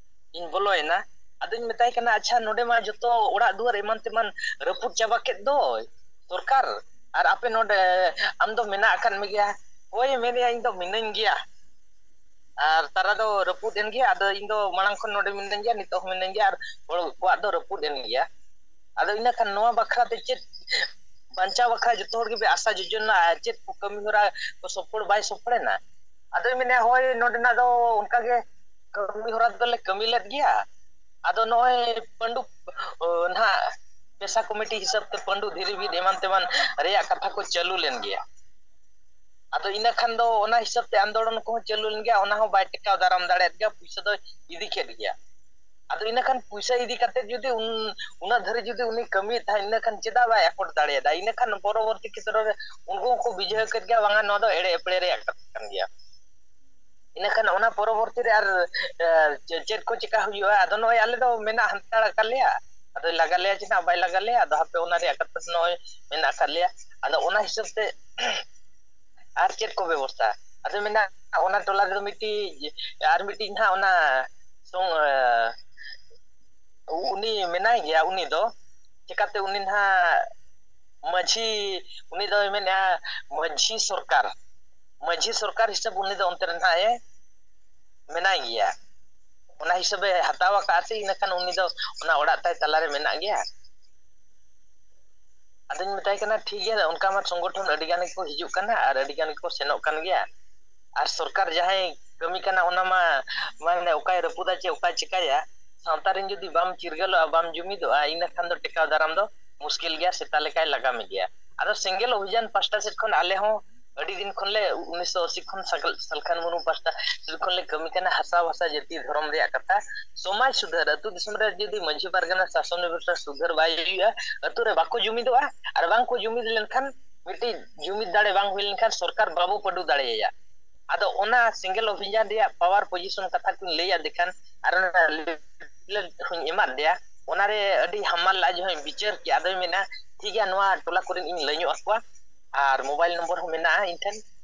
ᱤᱧ ᱵᱚᱞᱚᱭᱮᱱᱟ᱾ ᱟᱫᱚᱧ ᱢᱮᱛᱟᱭ ᱠᱟᱱᱟ, "ᱟᱪᱪᱷᱟ, ᱱᱚᱰᱮ ᱢᱟ ᱡᱚᱛᱚ ᱚᱲᱟᱜ ᱫᱩᱣᱟᱹᱨ ᱮᱢᱟᱱ ᱛᱮᱢᱟᱱ ᱨᱟᱹᱯᱩᱫ ᱪᱟᱵᱟ ᱠᱮᱫ ᱫᱚᱭ ᱥᱚᱨᱠᱟᱨ, ᱟᱨ ᱟᱯᱮ ᱱᱚᱰᱮ, ᱟᱢ ᱫᱚ ᱢᱮᱱᱟᱜ ᱟᱠᱟᱫ ᱢᱮᱜᱮᱭᱟ?" ᱦᱳᱭ, ᱢᱮᱱᱮᱫᱼᱟ, ᱤᱧ ᱫᱚ ᱢᱤᱱᱟᱹᱧ ᱜᱮᱭᱟ᱾ ᱟᱨ ᱛᱟᱨᱟ ᱫᱚ ᱨᱟᱹᱯᱩᱫ ᱮᱱ ᱜᱮᱭᱟ᱾ ᱟᱫᱚ ᱤᱧ ᱫᱚ ᱢᱟᱲᱟᱝ ᱠᱷᱚᱱ ᱱᱚᱰᱮ ᱢᱤᱱᱟᱹᱧ ᱜᱮᱭᱟ, ᱱᱤᱛᱚᱜ ᱦᱚᱸ ᱢᱤᱱᱟᱹᱧ ᱜᱮᱭᱟ, ᱟᱨ ᱦᱚᱲ ᱠᱚᱣᱟᱜ ᱫᱚ ᱨᱟᱹᱯᱩᱫ ᱮᱱ ᱜᱮᱭᱟ᱾ ᱟᱫᱚ ᱤᱱᱟᱹ ᱠᱷᱟᱱ ᱱᱚᱣᱟ ᱵᱟᱠᱷᱨᱟ ᱛᱮ ᱪᱮᱫ ᱵᱟᱧᱪᱟᱣ ᱵᱟᱠᱷᱨᱟ ᱡᱚᱛᱚ ᱦᱚᱲ ᱜᱮᱯᱮ ᱟᱥᱟ ᱡᱳᱡᱚᱱᱟ, ᱪᱮᱫ ᱠᱚ ᱠᱟᱹᱢᱤ ᱦᱚᱨᱟ ᱠᱚ ᱥᱚᱯᱷᱚᱞ ᱵᱟᱭ ᱥᱚᱯᱷᱚᱞᱮᱱᱟ? ᱟᱫᱚᱭ ᱢᱮᱱᱮᱫᱼᱟ, ᱦᱳᱭ, ᱱᱚᱰᱮᱱᱟᱜ ᱫᱚ ᱚᱱᱠᱟ ᱜᱮ ᱠᱟᱹᱢᱤ ᱦᱚᱨᱟ ᱫᱚᱞᱮ ᱠᱟᱹᱢᱤ ᱞᱮᱫ ᱜᱮᱭᱟ᱾ ᱟᱫᱚ ᱱᱚᱜᱼᱚᱭ ᱯᱟᱹᱰᱩ, ᱚ, ᱱᱟᱦᱟᱜ ᱯᱮᱥᱟ ᱠᱚᱢᱤᱴᱤ ᱦᱤᱥᱟᱹᱵ ᱛᱮ ᱯᱟᱹᱰᱩ ᱫᱷᱤᱨᱤ ᱵᱤᱫ ᱮᱢᱟᱱ ᱛᱮᱢᱟᱱ ᱨᱮᱭᱟᱜ ᱠᱟᱛᱷᱟ ᱠᱚ ᱪᱟᱹᱞᱩ ᱞᱮᱱ ᱜᱮᱭᱟ᱾ ᱟᱫᱚ ᱤᱱᱟᱹ ᱠᱷᱟᱱ ᱫᱚ ᱚᱱᱟ ᱦᱤᱥᱟᱹᱵ ᱛᱮ ᱟᱱᱫᱳᱞᱚᱱ ᱠᱚᱦᱚᱸ ᱪᱟᱹᱞᱩ ᱞᱮᱱ ᱜᱮᱭᱟ, ᱚᱱᱟ ᱦᱚᱸ ᱵᱟᱭ ᱴᱮᱠᱟᱣ ᱫᱟᱨᱟᱢ ᱫᱟᱲᱮᱭᱟᱫ ᱜᱮᱭᱟ, ᱯᱩᱭᱥᱟᱹ ᱫᱚᱭ ᱤᱫᱤ ᱠᱮᱫ ᱜᱮᱭᱟ᱾ ᱟᱫᱚ ᱤᱱᱟᱹ ᱠᱷᱟᱱ ᱯᱩᱭᱥᱟᱹ ᱤᱫᱤ ᱠᱟᱛᱮ ᱡᱩᱫᱤ ᱩᱱ, ᱩᱱᱟᱹᱜ ᱫᱷᱟᱹᱨᱤᱡ ᱡᱩᱫᱤ ᱩᱱᱤ ᱠᱟᱹᱢᱤᱭᱮᱫ ᱛᱟᱦᱮᱸᱫ, ᱤᱱᱟᱹ ᱠᱷᱟᱱ ᱪᱮᱫᱟᱜ ᱵᱟᱭ ᱟᱠᱚᱴ ᱫᱟᱲᱮᱭᱟᱫᱟ? ᱤᱱᱟᱹ ᱠᱷᱟᱱ ᱯᱚᱨᱚᱵᱚᱨᱛᱤ ᱠᱷᱮᱛᱨᱚ ᱨᱮ ᱩᱱᱠᱩ ᱦᱚᱸᱠᱚ ᱵᱩᱡᱷᱟᱹᱣ ᱠᱮᱫ ᱜᱮᱭᱟ, ᱵᱟᱝᱟ, ᱱᱚᱣᱟ ᱫᱚ ᱮᱲᱮ ᱮᱯᱲᱮ ᱨᱮᱭᱟᱜ ᱠᱟᱛᱷᱟ ᱠᱟᱱ ᱜᱮᱭᱟ᱾ ᱤᱱᱟᱹ ᱠᱷᱟᱱ ᱚᱱᱟ ᱯᱚᱨᱚᱵᱚᱨᱛᱤ ᱨᱮ ᱟᱨ, ᱮ, ᱪᱮ-, ᱪᱮᱫ ᱠᱚ ᱪᱮᱠᱟ ᱦᱩᱭᱩᱜᱼᱟ? ᱟᱫᱚ ᱱᱚᱜᱼᱚᱭ ᱟᱞᱮ ᱫᱚ ᱢᱮᱱᱟᱜ ᱦᱟᱱᱛᱟᱲ ᱟᱠᱟᱫ ᱞᱮᱭᱟ, ᱟᱫᱚᱭ ᱞᱟᱜᱟ ᱞᱮᱭᱟ ᱪᱮ ᱱᱟᱜ ᱵᱟᱭ ᱞᱟᱜᱟ ᱞᱮᱭᱟ, ᱟᱫᱚ ᱦᱟᱯᱮ ᱚᱱᱟ ᱨᱮᱭᱟᱜ ᱠᱟᱛᱷᱟ ᱫᱚ ᱱᱚᱜᱼᱚᱭ ᱢᱮᱱᱟᱜ ᱟᱠᱟᱫ ᱞᱮᱭᱟ᱾ ᱟᱫᱚ ᱚᱱᱟ ᱦᱤᱥᱟᱹᱵ ᱛᱮ ᱟᱨ ᱪᱮᱫ ᱠᱚ ᱵᱮᱵᱚᱥᱛᱷᱟ? ᱟᱫᱚ ᱢᱮᱱᱟ ᱚᱱᱟ ᱴᱚᱞᱟ ᱨᱮᱫᱚ ᱢᱤᱫᱴᱤᱡ, ᱟᱨ ᱢᱤᱫᱴᱤᱡ ᱱᱟᱦᱟᱜ ᱚᱱᱟ ᱥᱚᱝ-, ᱮ, ᱩᱱᱤ ᱢᱮᱱᱟᱭ ᱜᱮᱭᱟ, ᱩᱱᱤ ᱫᱚ ᱪᱮᱠᱟᱛᱮ ᱩᱱᱤ ᱱᱟᱦᱟᱜ ᱢᱟᱹᱡᱷᱤ, ᱩᱱᱤ ᱫᱚᱭ ᱢᱮᱱᱮᱫᱼᱟ ᱢᱟᱹᱡᱷᱤ ᱥᱚᱨᱠᱟᱨ, ᱢᱟᱹᱡᱷᱤ ᱥᱚᱨᱠᱟᱨ ᱦᱤᱥᱟᱹᱵ ᱩᱱᱤ ᱫᱚ ᱚᱱᱛᱮ ᱨᱮ ᱱᱟᱦᱟᱜ ᱮ ᱢᱮᱱᱟᱭ ᱜᱮᱭᱟ᱾ ᱚᱱᱟ ᱦᱤᱥᱟᱹᱵᱮ ᱦᱟᱛᱟᱣ ᱟᱠᱟᱫᱼᱟ ᱥᱮ, ᱤᱱᱟᱹᱠᱷᱟᱱ ᱩᱱᱤ ᱫᱚ ᱚᱱᱟ ᱚᱲᱟᱜ ᱛᱟᱭ ᱛᱟᱞᱟᱨᱮ ᱢᱮᱱᱟᱜ ᱜᱮᱭᱟ᱾ ᱟᱫᱚᱧ ᱢᱮᱛᱟᱭ ᱠᱟᱱᱟ, ᱴᱷᱤᱠ ᱜᱮᱭᱟ, ᱚᱱᱠᱟ ᱢᱟ ᱥᱚᱝᱜᱚᱴᱷᱚᱱ ᱟᱹᱰᱤ ᱜᱟᱱ ᱜᱮᱠᱚ ᱦᱤᱡᱩᱜ ᱠᱟᱱᱟ ᱟᱨ ᱟᱹᱰᱤ ᱜᱟᱱ ᱜᱮᱠᱚ ᱥᱮᱱᱚᱜ ᱠᱟᱱ ᱜᱮᱭᱟ, ᱟᱨ ᱥᱚᱨᱠᱟᱨ ᱡᱟᱦᱟᱸᱭ ᱠᱟᱹᱢᱤ ᱠᱟᱱᱟ, ᱚᱱᱟ ᱢᱟ, ᱢᱟᱱᱮ, ᱚᱠᱟᱭ ᱨᱟᱹᱯᱩᱫᱟ ᱪᱮ ᱚᱠᱟᱭ ᱪᱤᱠᱟᱭᱟ, ᱥᱟᱶᱛᱟ ᱨᱮᱱ ᱡᱩᱫᱤ ᱵᱟᱢ ᱪᱤᱨᱜᱟᱹᱞᱚᱜᱼᱟ, ᱵᱟᱢ ᱡᱩᱢᱤᱫᱚᱜᱼᱟ, ᱤᱱᱟᱹ ᱠᱷᱟᱱ ᱫᱚ ᱴᱮᱠᱟᱣ ᱫᱟᱨᱟᱢ ᱫᱚ ᱢᱩᱥᱠᱤᱞ ᱜᱮᱭᱟ, ᱥᱮᱛᱟ ᱞᱮᱠᱟᱭ ᱞᱟᱜᱟ ᱢᱮᱜᱮᱭᱟ᱾ ᱟᱫᱚ ᱥᱮᱸᱜᱮᱞ ᱚᱵᱷᱤᱡᱟᱱ ᱯᱟᱥᱴᱟ ᱥᱮᱫ ᱠᱷᱚᱱ ᱟᱞᱮ ᱦᱚᱸ ᱟᱹᱰᱤ ᱫᱤᱱ ᱠᱷᱚᱱᱞᱮ, ᱩᱱᱤᱥᱥᱚ ᱟᱥᱤ ᱠᱷᱚᱱ ᱥᱟᱞ-, ᱥᱟᱞᱠᱷᱟᱱ ᱢᱩᱨᱢᱩ ᱯᱟᱥᱴᱟ ᱥᱮᱫ ᱠᱷᱚᱱᱞᱮ ᱠᱟᱹᱢᱤ ᱠᱟᱱᱟ ᱦᱟᱥᱟ ᱵᱷᱟᱥᱟ ᱡᱟᱹᱛᱤ ᱫᱷᱚᱨᱚᱢ ᱨᱮᱭᱟᱜ ᱠᱟᱛᱷᱟ᱾ ᱥᱚᱢᱟᱡᱽ ᱥᱩᱫᱷᱟᱹᱨ, ᱟᱹᱛᱩ ᱫᱤᱥᱚᱢ ᱨᱮ ᱡᱩᱫᱤ ᱢᱟᱹᱡᱷᱤ ᱯᱟᱨᱜᱟᱱᱟ ᱥᱟᱥᱚᱱ ᱵᱮᱵᱚᱥᱛᱷᱟ ᱥᱩᱫᱷᱟᱹᱨ ᱵᱟᱭ ᱦᱩᱭᱩᱜᱼᱟ, ᱟᱹᱛᱩ ᱨᱮ ᱵᱟᱠᱚ ᱡᱩᱢᱤᱫᱚᱜᱼᱟ, ᱟᱨ ᱵᱟᱝ ᱠᱚ ᱡᱩᱢᱤᱫ ᱞᱮᱱᱠᱷᱟᱱ, ᱢᱤᱫᱴᱤᱡ ᱡᱩᱢᱤᱫ ᱫᱟᱲᱮ ᱵᱟᱝ ᱦᱩᱭ ᱞᱮᱱᱠᱷᱟᱱ ᱥᱚᱨᱠᱟᱨ ᱵᱟᱵᱚ ᱯᱟᱹᱰᱩ ᱫᱟᱲᱮᱭᱟᱭᱟ᱾ ᱟᱫᱚ ᱚᱱᱟ ᱥᱮᱸᱜᱮᱞ ᱚᱵᱷᱤᱡᱟᱱ ᱨᱮᱭᱟᱜ power position ᱠᱟᱛᱷᱟ ᱠᱚᱧ ᱞᱟᱹᱭ ᱟᱫᱮ ᱠᱷᱟᱱ, ᱟᱨ ᱚᱱᱟ leaflet ᱦᱚᱧ ᱮᱢᱟᱫ ᱫᱮᱭᱟ, ᱚᱱᱟᱨᱮ ᱟᱹᱰᱤ ᱦᱟᱢᱟᱞ ᱞᱟᱡ ᱦᱚᱸᱭ ᱵᱤᱪᱟᱹᱨ ᱠᱮᱜᱼᱟ᱾ ᱟᱫᱚᱭ ᱢᱮᱱᱟ, ᱴᱷᱤᱠ ᱜᱮᱭᱟ, ᱱᱚᱣᱟ ᱴᱚᱞᱟ ᱠᱚᱨᱮᱱ ᱤᱧ ᱞᱟᱹᱭ ᱧᱚᱜ ᱟᱠᱚᱣᱟ, ᱟᱨ mobile number ᱦᱚᱸ ᱢᱮᱱᱟᱜᱼᱟ ᱤᱧ ᱴᱷᱮᱱ,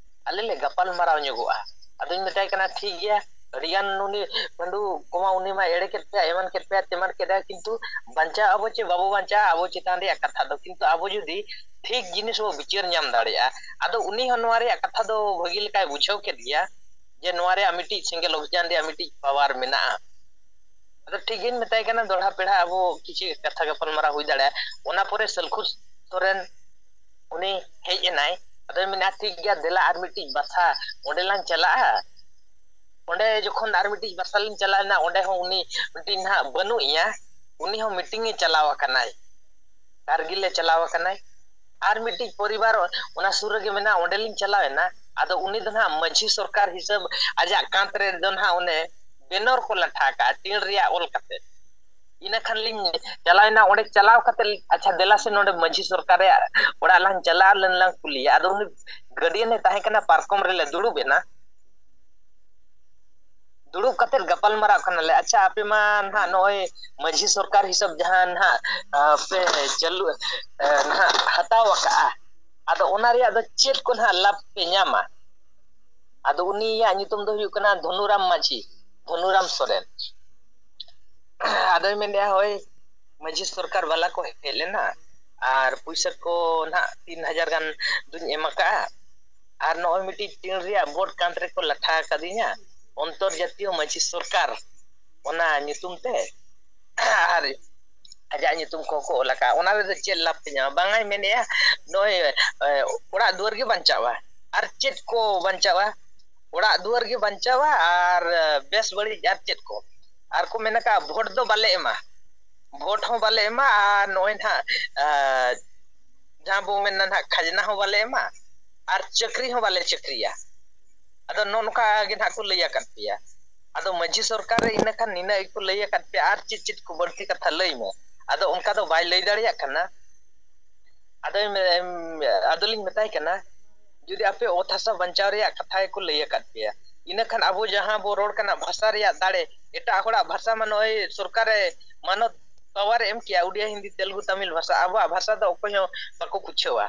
ᱟᱞᱮ ᱞᱮ ᱜᱟᱯᱟᱞ ᱢᱟᱨᱟᱣ ᱧᱚᱜᱚᱜᱼᱟ᱾ ᱟᱫᱚᱧ ᱢᱮᱛᱟᱭ ᱠᱟᱱᱟ, ᱴᱷᱤᱠ ᱜᱮᱭᱟ, ᱟᱹᱰᱤᱜᱟᱱ ᱩᱱᱤ ᱯᱟᱹᱰᱩ ᱠᱚᱢᱟ ᱩᱱᱤ ᱢᱟ ᱮᱲᱮ ᱠᱮᱫ ᱯᱮᱭᱟ, ᱮᱢᱟᱱ ᱠᱮᱫ ᱯᱮᱭᱟ, ᱛᱮᱢᱟᱱ ᱠᱮᱫᱟ, ᱠᱤᱱᱛᱩ ᱵᱟᱧᱪᱟᱣ ᱟᱵᱚ ᱪᱮ ᱵᱟᱵᱚ ᱵᱟᱧᱪᱟᱣᱟ, ᱟᱵᱚ ᱪᱮᱛᱟᱱ ᱨᱮᱭᱟᱜ ᱠᱟᱛᱷᱟ ᱫᱚ᱾ ᱠᱤᱱᱛᱩ ᱟᱵᱚ ᱡᱩᱫᱤ ᱴᱷᱤᱠ ᱡᱤᱱᱤᱥ ᱵᱚ ᱵᱤᱪᱟᱹᱨ ᱧᱟᱢ ᱫᱟᱲᱮᱭᱟᱜᱼᱟ, ᱟᱫᱚ ᱩᱱᱤ ᱦᱚᱸ ᱱᱚᱣᱟ ᱨᱮᱭᱟᱜ ᱠᱟᱛᱷᱟ ᱫᱚ ᱵᱷᱟᱹᱜᱤ ᱞᱮᱠᱟᱭ ᱵᱩᱡᱷᱟᱹᱣ ᱠᱮᱫ ᱜᱮᱭᱟ ᱡᱮ ᱱᱚᱣᱟ ᱨᱮᱭᱟᱜ ᱢᱤᱫᱴᱤᱡ ᱥᱮᱸᱜᱮᱞ ᱚᱵᱷᱤᱡᱟᱱ ᱨᱮᱭᱟᱜ ᱢᱤᱫᱴᱤᱡ ᱯᱟᱣᱟᱨ ᱢᱮᱱᱟᱜᱼᱟ᱾ ᱟᱫᱚ ᱴᱷᱤᱠ ᱜᱤᱧ ᱢᱮᱛᱟᱭ ᱠᱟᱱᱟ, ᱫᱚᱦᱲᱟ ᱯᱮᱲᱟ ᱟᱵᱚ ᱠᱤᱪᱷᱩ ᱠᱟᱛᱷᱟ ᱜᱟᱯᱟᱞᱢᱟᱨᱟᱣ ᱦᱩᱭ ᱫᱟᱲᱮᱭᱟᱜᱼᱟ᱾ ᱚᱱᱟ ᱯᱚᱨᱮ ᱥᱟᱹᱞᱠᱷᱩ ᱥᱚᱨᱮᱱ ᱩᱱᱤ ᱦᱮᱡ ᱮᱱᱟᱭ᱾ ᱟᱫᱚᱭ ᱢᱮᱱᱟ, "ᱴᱷᱤᱠ ᱜᱮᱭᱟ, ᱫᱮᱞᱟ ᱟᱨ ᱢᱤᱫᱴᱤᱡ ᱵᱟᱥᱟ ᱚᱸᱰᱮ ᱞᱟᱝ ᱪᱟᱞᱟᱜᱼᱟ, ᱚᱸᱰᱮ ᱡᱚᱠᱷᱚᱱ ᱟᱨ ᱢᱤᱫᱴᱤᱡ ᱵᱟᱥᱟ ᱞᱤᱧ ᱪᱟᱞᱟᱣ ᱮᱱᱟ, ᱚᱸᱰᱮ ᱦᱚᱸ ᱩᱱᱤ ᱢᱤᱫᱴᱤᱡ ᱱᱟᱦᱟᱜ ᱵᱟᱹᱱᱩᱜ ᱮᱭᱟ, ᱩᱱᱤ ᱦᱚᱸ ᱢᱤᱴᱤᱝ ᱮ ᱪᱟᱞᱟᱣ ᱟᱠᱟᱱᱟᱭ, ᱠᱟᱨᱜᱤᱞ ᱮ ᱪᱟᱞᱟᱣ ᱟᱠᱟᱱᱟᱭ, ᱟᱨ ᱢᱤᱫᱴᱤᱡ ᱯᱚᱨᱤᱵᱟᱨ ᱚᱱᱟ ᱥᱩᱨ ᱨᱮᱜᱮ ᱢᱮᱱᱟᱜᱼᱟ, ᱚᱸᱰᱮ ᱞᱤᱧ ᱪᱟᱞᱟᱣ ᱮᱱᱟ᱾ ᱟᱫᱚ ᱩᱱᱤ ᱫᱚ ᱱᱟᱦᱟᱜ ᱢᱟᱹᱡᱷᱤ ᱥᱚᱨᱠᱟᱨ ᱦᱤᱥᱟᱹᱵ ᱟᱡᱟᱜ ᱠᱟᱸᱛ ᱨᱮ ᱫᱚ ᱱᱟᱦᱟᱜ ᱚᱱᱮ ᱵᱮᱱᱚᱨ ᱠᱚ ᱞᱟᱴᱷᱟ ᱟᱠᱟᱫᱼᱟ, ᱴᱤᱬ ᱨᱮᱭᱟᱜ ᱚᱞ ᱠᱟᱛᱮ᱾ ᱤᱱᱟᱹ ᱠᱷᱟᱱ ᱞᱤᱧ ᱪᱟᱞᱟᱣ ᱮᱱᱟ, ᱚᱸᱰᱮ ᱪᱟᱞᱟᱣ ᱠᱟᱛᱮ, ᱟᱪᱪᱷᱟ, ᱫᱮᱞᱟ ᱥᱮ ᱱᱚᱰᱮ ᱢᱟᱹᱡᱷᱤ ᱥᱚᱨᱠᱟᱨ ᱨᱮᱭᱟᱜ ᱚᱲᱟᱜ ᱞᱟᱝ ᱪᱟᱞᱟᱜᱼᱟ, ᱞᱟᱹᱭ ᱞᱟᱝ ᱠᱩᱞᱤᱭᱟ᱾ ᱟᱫᱚ ᱩᱱᱤ ᱜᱟᱹᱰᱤᱭᱟᱹ ᱱᱮ ᱛᱟᱦᱮᱸ ᱠᱟᱱᱟ, ᱯᱟᱨᱠᱚᱢ ᱨᱮᱞᱮ ᱫᱩᱲᱩᱵ ᱮᱱᱟ᱾ ᱫᱩᱲᱩᱵ ᱠᱟᱛᱮ ᱜᱟᱯᱟᱞ ᱢᱟᱨᱟᱣ ᱠᱟᱱᱟᱞᱮ, ᱟᱪᱪᱷᱟ, ᱟᱯᱮ ᱢᱟ ᱱᱟᱦᱟᱜ ᱱᱚᱜᱼᱚᱭ ᱢᱟᱹᱡᱷᱤ ᱥᱚᱨᱠᱟᱨ ᱦᱤᱥᱟᱹᱵ ᱡᱟᱦᱟᱸ ᱱᱟᱦᱟᱜ, ᱟ, ᱯᱮ ᱪᱟᱹᱞᱩ, ᱟ, ᱱᱟᱦᱟᱜ ᱦᱟᱛᱟᱣ ᱟᱠᱟᱜᱼᱟ, ᱟᱫᱚ ᱚᱱᱟ ᱨᱮᱭᱟᱜ ᱫᱚ ᱪᱮᱫ ᱠᱚ ᱱᱟᱦᱟᱜ ᱞᱟᱵᱷ ᱯᱮ ᱧᱟᱢᱟ? ᱟᱫᱚ ᱩᱱᱤᱭᱟᱜ ᱧᱩᱛᱩᱢ ᱫᱚ ᱦᱩᱭᱩᱜ ᱠᱟᱱᱟ ᱫᱷᱚᱱᱩᱨᱟᱢ ᱢᱟᱹᱡᱷᱤ, ᱫᱷᱚᱱᱩᱨᱟᱢ ᱥᱚᱨᱮᱱ᱾ ᱟᱫᱚᱭ ᱢᱮᱱᱮᱫᱼᱟ, ᱦᱳᱭ, ᱢᱟᱹᱡᱷᱤ ᱥᱚᱨᱠᱟᱨ ᱵᱟᱞᱟ ᱠᱚ ᱦᱮᱡ ᱞᱮᱱᱟ ᱟᱨ ᱯᱩᱭᱥᱟᱹ ᱠᱚ ᱱᱟᱦᱟᱜ ᱛᱤᱱ ᱦᱟᱡᱟᱨ ᱜᱟᱱ ᱫᱩᱧ ᱮᱢ ᱟᱠᱟᱜᱼᱟ, ᱟᱨ ᱱᱚᱜᱼᱚᱭ ᱢᱤᱫᱴᱤᱡ ᱴᱤᱬ ᱨᱮᱭᱟᱜ ᱵᱳᱨᱰ ᱠᱟᱸᱛ ᱨᱮᱠᱚ ᱞᱟᱴᱷᱟ ᱟᱠᱟᱫᱤᱧᱟ, ᱚᱱᱛᱚᱨ ᱡᱟᱛᱤᱭᱚ ᱢᱟᱹᱡᱷᱤ ᱥᱚᱨᱠᱟᱨ, ᱚᱱᱟ ᱧᱩᱛᱩᱢ ᱛᱮ᱾ ᱟᱨ ᱟᱡᱟᱜ ᱧᱩᱛᱩᱢ ᱠᱚᱦᱚᱸ ᱠᱚ ᱚᱞ ᱟᱠᱟᱫᱼᱟ᱾ ᱚᱱᱟ ᱨᱮᱫᱚ ᱪᱮᱫ ᱞᱟᱵᱷ ᱯᱮ ᱧᱟᱢᱟ? ᱵᱟᱝᱟᱭ ᱢᱮᱱᱮᱫᱼᱟ, ᱱᱚᱜᱼᱚᱭ, ᱮ, ᱚᱲᱟᱜ ᱫᱩᱣᱟᱹᱨ ᱜᱮ ᱵᱟᱧᱪᱟᱜᱼᱟ᱾ ᱟᱨ ᱪᱮᱫ ᱠᱚ ᱵᱟᱧᱪᱟᱜᱼᱟ? ᱚᱲᱟᱜ ᱫᱩᱣᱟᱹᱨ ᱜᱮ ᱵᱟᱧᱪᱟᱣᱟ ᱟᱨ, ᱮ, ᱵᱮᱥ ᱵᱟᱹᱲᱤᱡ ᱟᱨ ᱪᱮᱫ ᱠᱚ? ᱟᱨ ᱠᱚ ᱢᱮᱱ ᱟᱠᱟᱫᱼᱟ, ᱵᱷᱳᱴ ᱫᱚ ᱵᱟᱞᱮ ᱮᱢᱟ, ᱵᱷᱳᱴ ᱦᱚᱸ ᱵᱟᱞᱮ ᱮᱢᱟ, ᱟᱨ ᱱᱚᱜᱼᱚᱭ ᱱᱟᱦᱟᱜ, ᱮ, ᱡᱟᱦᱟᱸ ᱵᱚ ᱢᱮᱱᱟ ᱱᱟᱦᱟᱜ, ᱠᱷᱟᱡᱽᱱᱟ ᱦᱚᱸ ᱵᱟᱞᱮ ᱮᱢᱟ ᱟᱨ ᱪᱟᱹᱠᱨᱤ ᱦᱚᱸ ᱵᱟᱞᱮ ᱪᱟᱹᱠᱨᱤᱭᱟ᱾ ᱟᱫᱚ ᱱᱚᱜᱼᱚ ᱱᱚᱝᱠᱟ ᱜᱮ ᱱᱟᱦᱟᱜ ᱠᱚ ᱞᱟᱹᱭ ᱟᱠᱟᱫ ᱯᱮᱭᱟ᱾ ᱟᱫᱚ ᱢᱟᱹᱡᱷᱤ ᱥᱚᱨᱠᱟᱨ ᱨᱮ ᱤᱱᱟᱹ ᱠᱷᱟᱱ ᱱᱤᱱᱟᱹᱜ ᱜᱮᱠᱚ ᱞᱟᱹᱭ ᱟᱠᱟᱫ ᱯᱮᱭᱟ, ᱟᱨ ᱪᱮᱫ ᱪᱮᱫ ᱠᱚ ᱵᱟᱹᱲᱛᱤ ᱠᱟᱛᱷᱟ ᱞᱟᱹᱭ ᱢᱮ᱾ ᱟᱫᱚ ᱚᱱᱠᱟ ᱫᱚ ᱵᱟᱭ ᱞᱟᱹᱭ ᱫᱟᱲᱮᱭᱟᱜ ᱠᱟᱱᱟ᱾ ᱟᱫᱚᱭ ᱢᱮ-, ᱟᱫᱚᱞᱤᱧ ᱢᱮᱛᱟᱭ ᱠᱟᱱᱟ, ᱡᱩᱫᱤ ᱟᱯᱮ ᱚᱛ ᱦᱟᱥᱟ ᱵᱟᱧᱪᱟᱣ ᱨᱮᱭᱟᱜ ᱠᱟᱛᱷᱟ ᱜᱮᱠᱚ ᱞᱟᱹᱭ ᱟᱠᱟᱫ ᱯᱮᱭᱟ, ᱤᱱᱟᱹ ᱠᱷᱟᱱ ᱟᱵᱚ ᱡᱟᱦᱟᱸ ᱵᱚ ᱨᱚᱲ ᱠᱟᱱᱟ ᱵᱷᱟᱥᱟ ᱨᱮᱭᱟᱜ ᱫᱟᱲᱮ, ᱮᱴᱟᱜ ᱦᱚᱲᱟᱜ ᱵᱷᱟᱥᱟ ᱢᱟ ᱱᱚᱜᱼᱚᱭ ᱥᱚᱨᱠᱟᱨᱮ ᱢᱟᱱᱚᱛ ᱯᱟᱣᱟᱨ ᱮ ᱮᱢ ᱠᱮᱭᱟ, ᱩᱰᱤᱭᱟ, ᱦᱤᱱᱫᱤ, ᱛᱮᱞᱮᱜᱩ, ᱛᱟᱢᱤᱞ ᱵᱷᱟᱥᱟ, ᱟᱵᱚᱣᱟᱜ ᱵᱷᱟᱥᱟ ᱫᱚ ᱚᱠᱚᱭ ᱦᱚᱸ ᱵᱟᱠᱚ ᱵᱩᱡᱷᱟᱹᱣᱟ᱾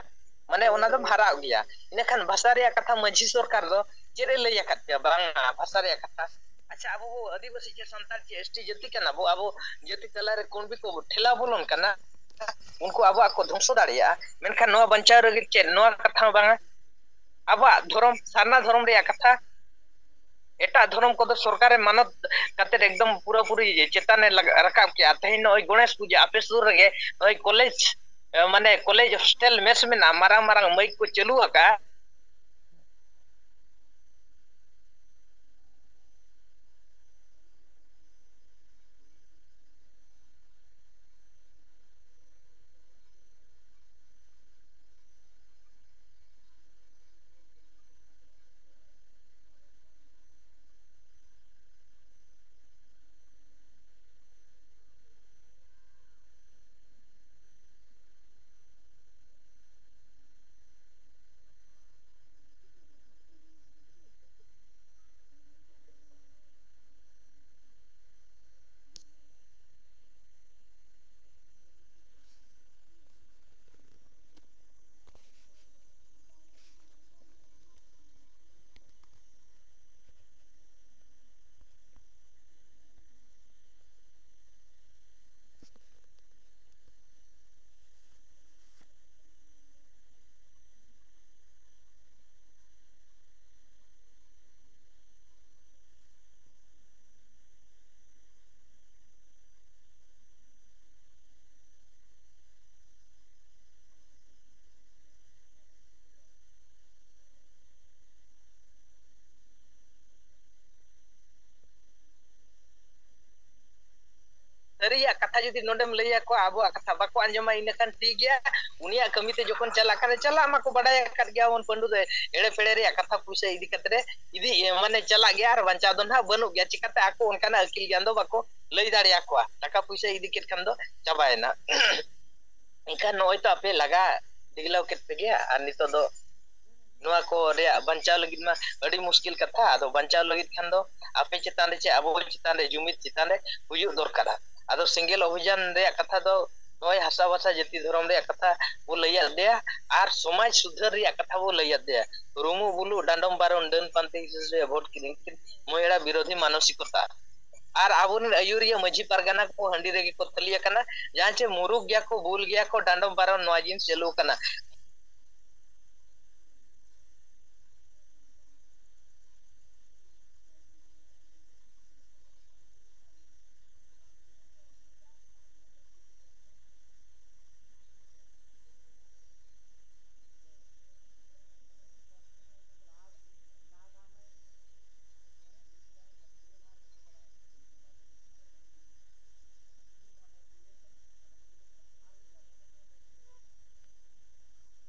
ᱢᱟᱱᱮ ᱚᱱᱟ ᱫᱚᱢ ᱦᱟᱨᱟᱜ ᱜᱮᱭᱟ᱾ ᱤᱱᱟᱹ ᱠᱷᱟᱱ ᱵᱷᱟᱥᱟ ᱨᱮᱭᱟᱜ ᱠᱟᱛᱷᱟ ᱢᱟᱹᱡᱷᱤ ᱥᱚᱨᱠᱟᱨ ᱫᱚ ᱪᱮᱫ ᱮ ᱞᱟᱹᱭ ᱟᱠᱟᱫ ᱯᱮᱭᱟ? ᱵᱟᱝᱟ, ᱵᱷᱟᱥᱟ ᱨᱮᱭᱟᱜ ᱠᱟᱛᱷᱟ ᱟᱪᱪᱷᱟ, ᱟᱵᱚ ᱵᱚ ᱟᱹᱫᱤᱵᱟᱹᱥᱤ ᱪᱮ ᱥᱟᱱᱛᱟᱲ ᱪᱮ ᱮᱥ ᱴᱤ ᱡᱟᱹᱛᱤ ᱠᱟᱱᱟ ᱵᱚ, ᱟᱵᱚ ᱡᱟᱹᱛᱤ ᱛᱟᱞᱟᱨᱮ ᱠᱩᱬᱵᱤ ᱠᱚ ᱴᱷᱮᱞᱟᱣ ᱵᱚᱞᱚᱱ ᱠᱟᱱᱟ, ᱩᱱᱠᱩ ᱟᱵᱚᱣᱟᱜ ᱠᱚ ᱫᱷᱚᱝᱥᱚ ᱫᱟᱲᱮᱭᱟᱜᱼᱟ᱾ ᱢᱮᱱᱠᱷᱟᱱ ᱱᱚᱣᱟ ᱵᱟᱧᱪᱟᱣ ᱞᱟᱹᱜᱤᱫ ᱪᱮᱫ ᱱᱚᱣᱟ ᱠᱟᱛᱷᱟ ᱦᱚᱸ ᱵᱟᱝᱟ? ᱟᱵᱚᱣᱟᱜ ᱫᱷᱚᱨᱚᱢ, ᱥᱟᱨᱱᱟ ᱫᱷᱚᱨᱚᱢ ᱨᱮᱭᱟᱜ ᱠᱟᱛᱷᱟ, ᱮᱴᱟᱜ ᱫᱷᱚᱨᱚᱢ ᱠᱚᱫᱚ ᱥᱚᱨᱠᱟᱨᱮ ᱢᱟᱱᱚᱛ ᱠᱟᱛᱮᱫ ᱮᱠᱫᱚᱢ ᱯᱩᱨᱟᱹᱯᱩᱨᱤ ᱪᱮᱛᱟᱱ ᱮ ᱞᱟᱜ-, ᱨᱟᱠᱟᱵ ᱠᱮᱜᱼᱟ᱾ ᱛᱮᱦᱮᱧ ᱱᱚᱜᱼᱚᱭ ᱜᱚᱬᱮᱥ ᱯᱩᱡᱟᱹ ᱟᱯᱮ ᱥᱩᱨ ᱨᱮᱜᱮ ᱱᱚᱜᱼᱚᱭ ᱠᱚᱞᱮᱡᱽ, ᱮ, ᱢᱟᱱᱮ ᱠᱚᱞᱮᱡᱽ ᱦᱳᱥᱴᱮᱞ ᱢᱮᱥ ᱢᱮᱱᱟᱜᱼᱟ, ᱢᱟᱨᱟᱝ ᱢᱟᱨᱟᱝ ᱢᱟᱹᱭᱤᱠ ᱠᱚ ᱪᱟᱹᱞᱩ ᱟᱠᱟᱫᱼᱟ᱾ ᱥᱟᱹᱨᱤᱭᱟᱜ ᱠᱟᱛᱷᱟ ᱡᱩᱫᱤ ᱱᱚᱰᱮᱢ ᱞᱟᱹᱭ ᱟᱠᱚᱣᱟ, ᱟᱵᱚᱣᱟᱜ ᱠᱟᱛᱷᱟ ᱵᱟᱠᱚ ᱟᱸᱡᱚᱢᱟ, ᱤᱱᱟᱹ ᱠᱷᱟᱱ ᱴᱷᱤᱠ ᱜᱮᱭᱟ᱾ ᱩᱱᱤᱭᱟᱜ ᱠᱟᱹᱢᱤ ᱛᱮ ᱡᱚᱠᱷᱚᱱ ᱪᱟᱞᱟᱜ ᱠᱟᱱᱟ, ᱪᱟᱞᱟᱜ ᱢᱟᱠᱚ, ᱵᱟᱰᱟᱭ ᱟᱠᱟᱫ ᱜᱮᱭᱟ ᱵᱚᱱ, ᱯᱟᱹᱰᱩ ᱫᱚ ᱮᱲᱮ ᱯᱮᱲᱮ ᱨᱮᱭᱟᱜ ᱠᱟᱛᱷᱟ ᱯᱩᱭᱥᱟᱹ ᱤᱫᱤ ᱠᱟᱛᱮ ᱨᱮ ᱤᱫᱤ, ᱢᱟᱱᱮ ᱪᱟᱞᱟᱜ ᱜᱮᱭᱟ, ᱟᱨ ᱵᱟᱧᱪᱟᱣ ᱫᱚ ᱱᱟᱦᱟᱜ ᱵᱟᱹᱱᱩᱜ ᱜᱮᱭᱟ᱾ ᱪᱤᱠᱟᱛᱮ ᱟᱠᱚ ᱚᱱᱠᱟᱱᱟᱜ ᱟᱹᱠᱤᱞ ᱜᱮᱭᱟᱱ ᱫᱚ ᱵᱟᱠᱚ ᱞᱟᱹᱭ ᱫᱟᱲᱮᱭᱟᱠᱚᱣᱟ? ᱴᱟᱠᱟ ᱯᱩᱭᱥᱟᱹ ᱤᱫᱤ ᱠᱮᱫ ᱠᱷᱟᱱ ᱫᱚ ᱪᱟᱵᱟᱭᱮᱱᱟ᱾ ᱮᱱᱠᱷᱟᱱ ᱱᱚᱜᱼᱚᱭ ᱛᱚ ᱟᱯᱮ ᱞᱟᱜᱟ ᱰᱤᱜᱽᱞᱟᱹᱣ ᱠᱮᱫ ᱯᱮᱜᱮᱭᱟ, ᱟᱨ ᱱᱤᱛᱚᱜ ᱫᱚ ᱱᱚᱣᱟ ᱠᱚ ᱨᱮᱭᱟᱜ ᱵᱟᱧᱪᱟᱣ ᱞᱟᱹᱜᱤᱫ ᱢᱟ ᱟᱹᱰᱤ ᱢᱩᱥᱠᱤᱞ ᱠᱟᱛᱷᱟ᱾ ᱟᱫᱚ ᱵᱟᱧᱪᱟᱣ ᱞᱟᱹᱜᱤᱫ ᱠᱷᱟᱱ ᱫᱚ ᱟᱯᱮ ᱪᱮᱛᱟᱱ ᱨᱮ ᱪᱮ ᱟᱵᱚ ᱪᱮᱛᱟᱱ ᱨᱮ ᱡᱩᱢᱤᱫ ᱪᱮᱛᱟᱱ ᱨᱮ ᱦᱩᱭᱩᱜ ᱫᱚᱨᱠᱟᱨᱟ᱾ ᱟᱫᱚ ᱥᱮᱸᱜᱮᱞ ᱚᱵᱷᱤᱡᱟᱱ ᱨᱮᱭᱟᱜ ᱠᱟᱛᱷᱟ ᱫᱚ ᱦᱳᱭ, ᱦᱟᱥᱟ ᱵᱷᱟᱥᱟ ᱡᱟᱹᱛᱤ ᱫᱷᱚᱨᱚᱢ ᱨᱮᱭᱟᱜ ᱠᱟᱛᱷᱟ ᱵᱚ ᱞᱟᱹᱭ ᱟᱫᱮᱭᱟ ᱟᱨ ᱥᱚᱢᱟᱡᱽ ᱥᱩᱫᱷᱟᱹᱨ ᱨᱮᱭᱟᱜ ᱠᱟᱛᱷᱟ ᱵᱚ ᱞᱟᱹᱭ ᱟᱫᱮᱭᱟ᱾ ᱨᱩᱢᱩᱜ ᱵᱩᱞᱩᱜ ᱰᱟᱸᱰᱚᱢ ᱵᱟᱨᱚᱱ ᱰᱟᱹᱱ ᱯᱟᱱᱛᱮ ᱦᱤᱥᱟᱹ ᱥᱩᱭᱟ ᱵᱷᱳᱴ ᱠᱤᱨᱤᱧ ᱠᱤᱱ ᱢᱚᱭᱲᱟ ᱵᱤᱨᱳᱫᱷᱤ ᱢᱟᱱᱚᱥᱤᱠᱚᱛᱟ᱾ ᱟᱨ ᱟᱵᱚᱨᱮᱱ ᱟᱹᱭᱩᱨᱤᱭᱟᱹ ᱢᱟᱹᱡᱷᱤ ᱯᱟᱨᱜᱟᱱᱟ ᱠᱚ ᱦᱟᱺᱰᱤ ᱨᱮᱜᱮ ᱠᱚ ᱛᱷᱟᱹᱞᱤ ᱟᱠᱟᱱᱟ, ᱡᱟᱦᱟᱸ ᱪᱮ ᱢᱩᱨᱩᱠ ᱜᱮᱭᱟ ᱠᱚ, ᱵᱩᱞ ᱜᱮᱭᱟ ᱠᱚ, ᱰᱟᱸᱰᱚᱢ ᱵᱟᱨᱚᱱ ᱱᱚᱣᱟ ᱡᱤᱱᱤᱥ ᱪᱟᱹᱞᱩ ᱟᱠᱟᱱᱟ᱾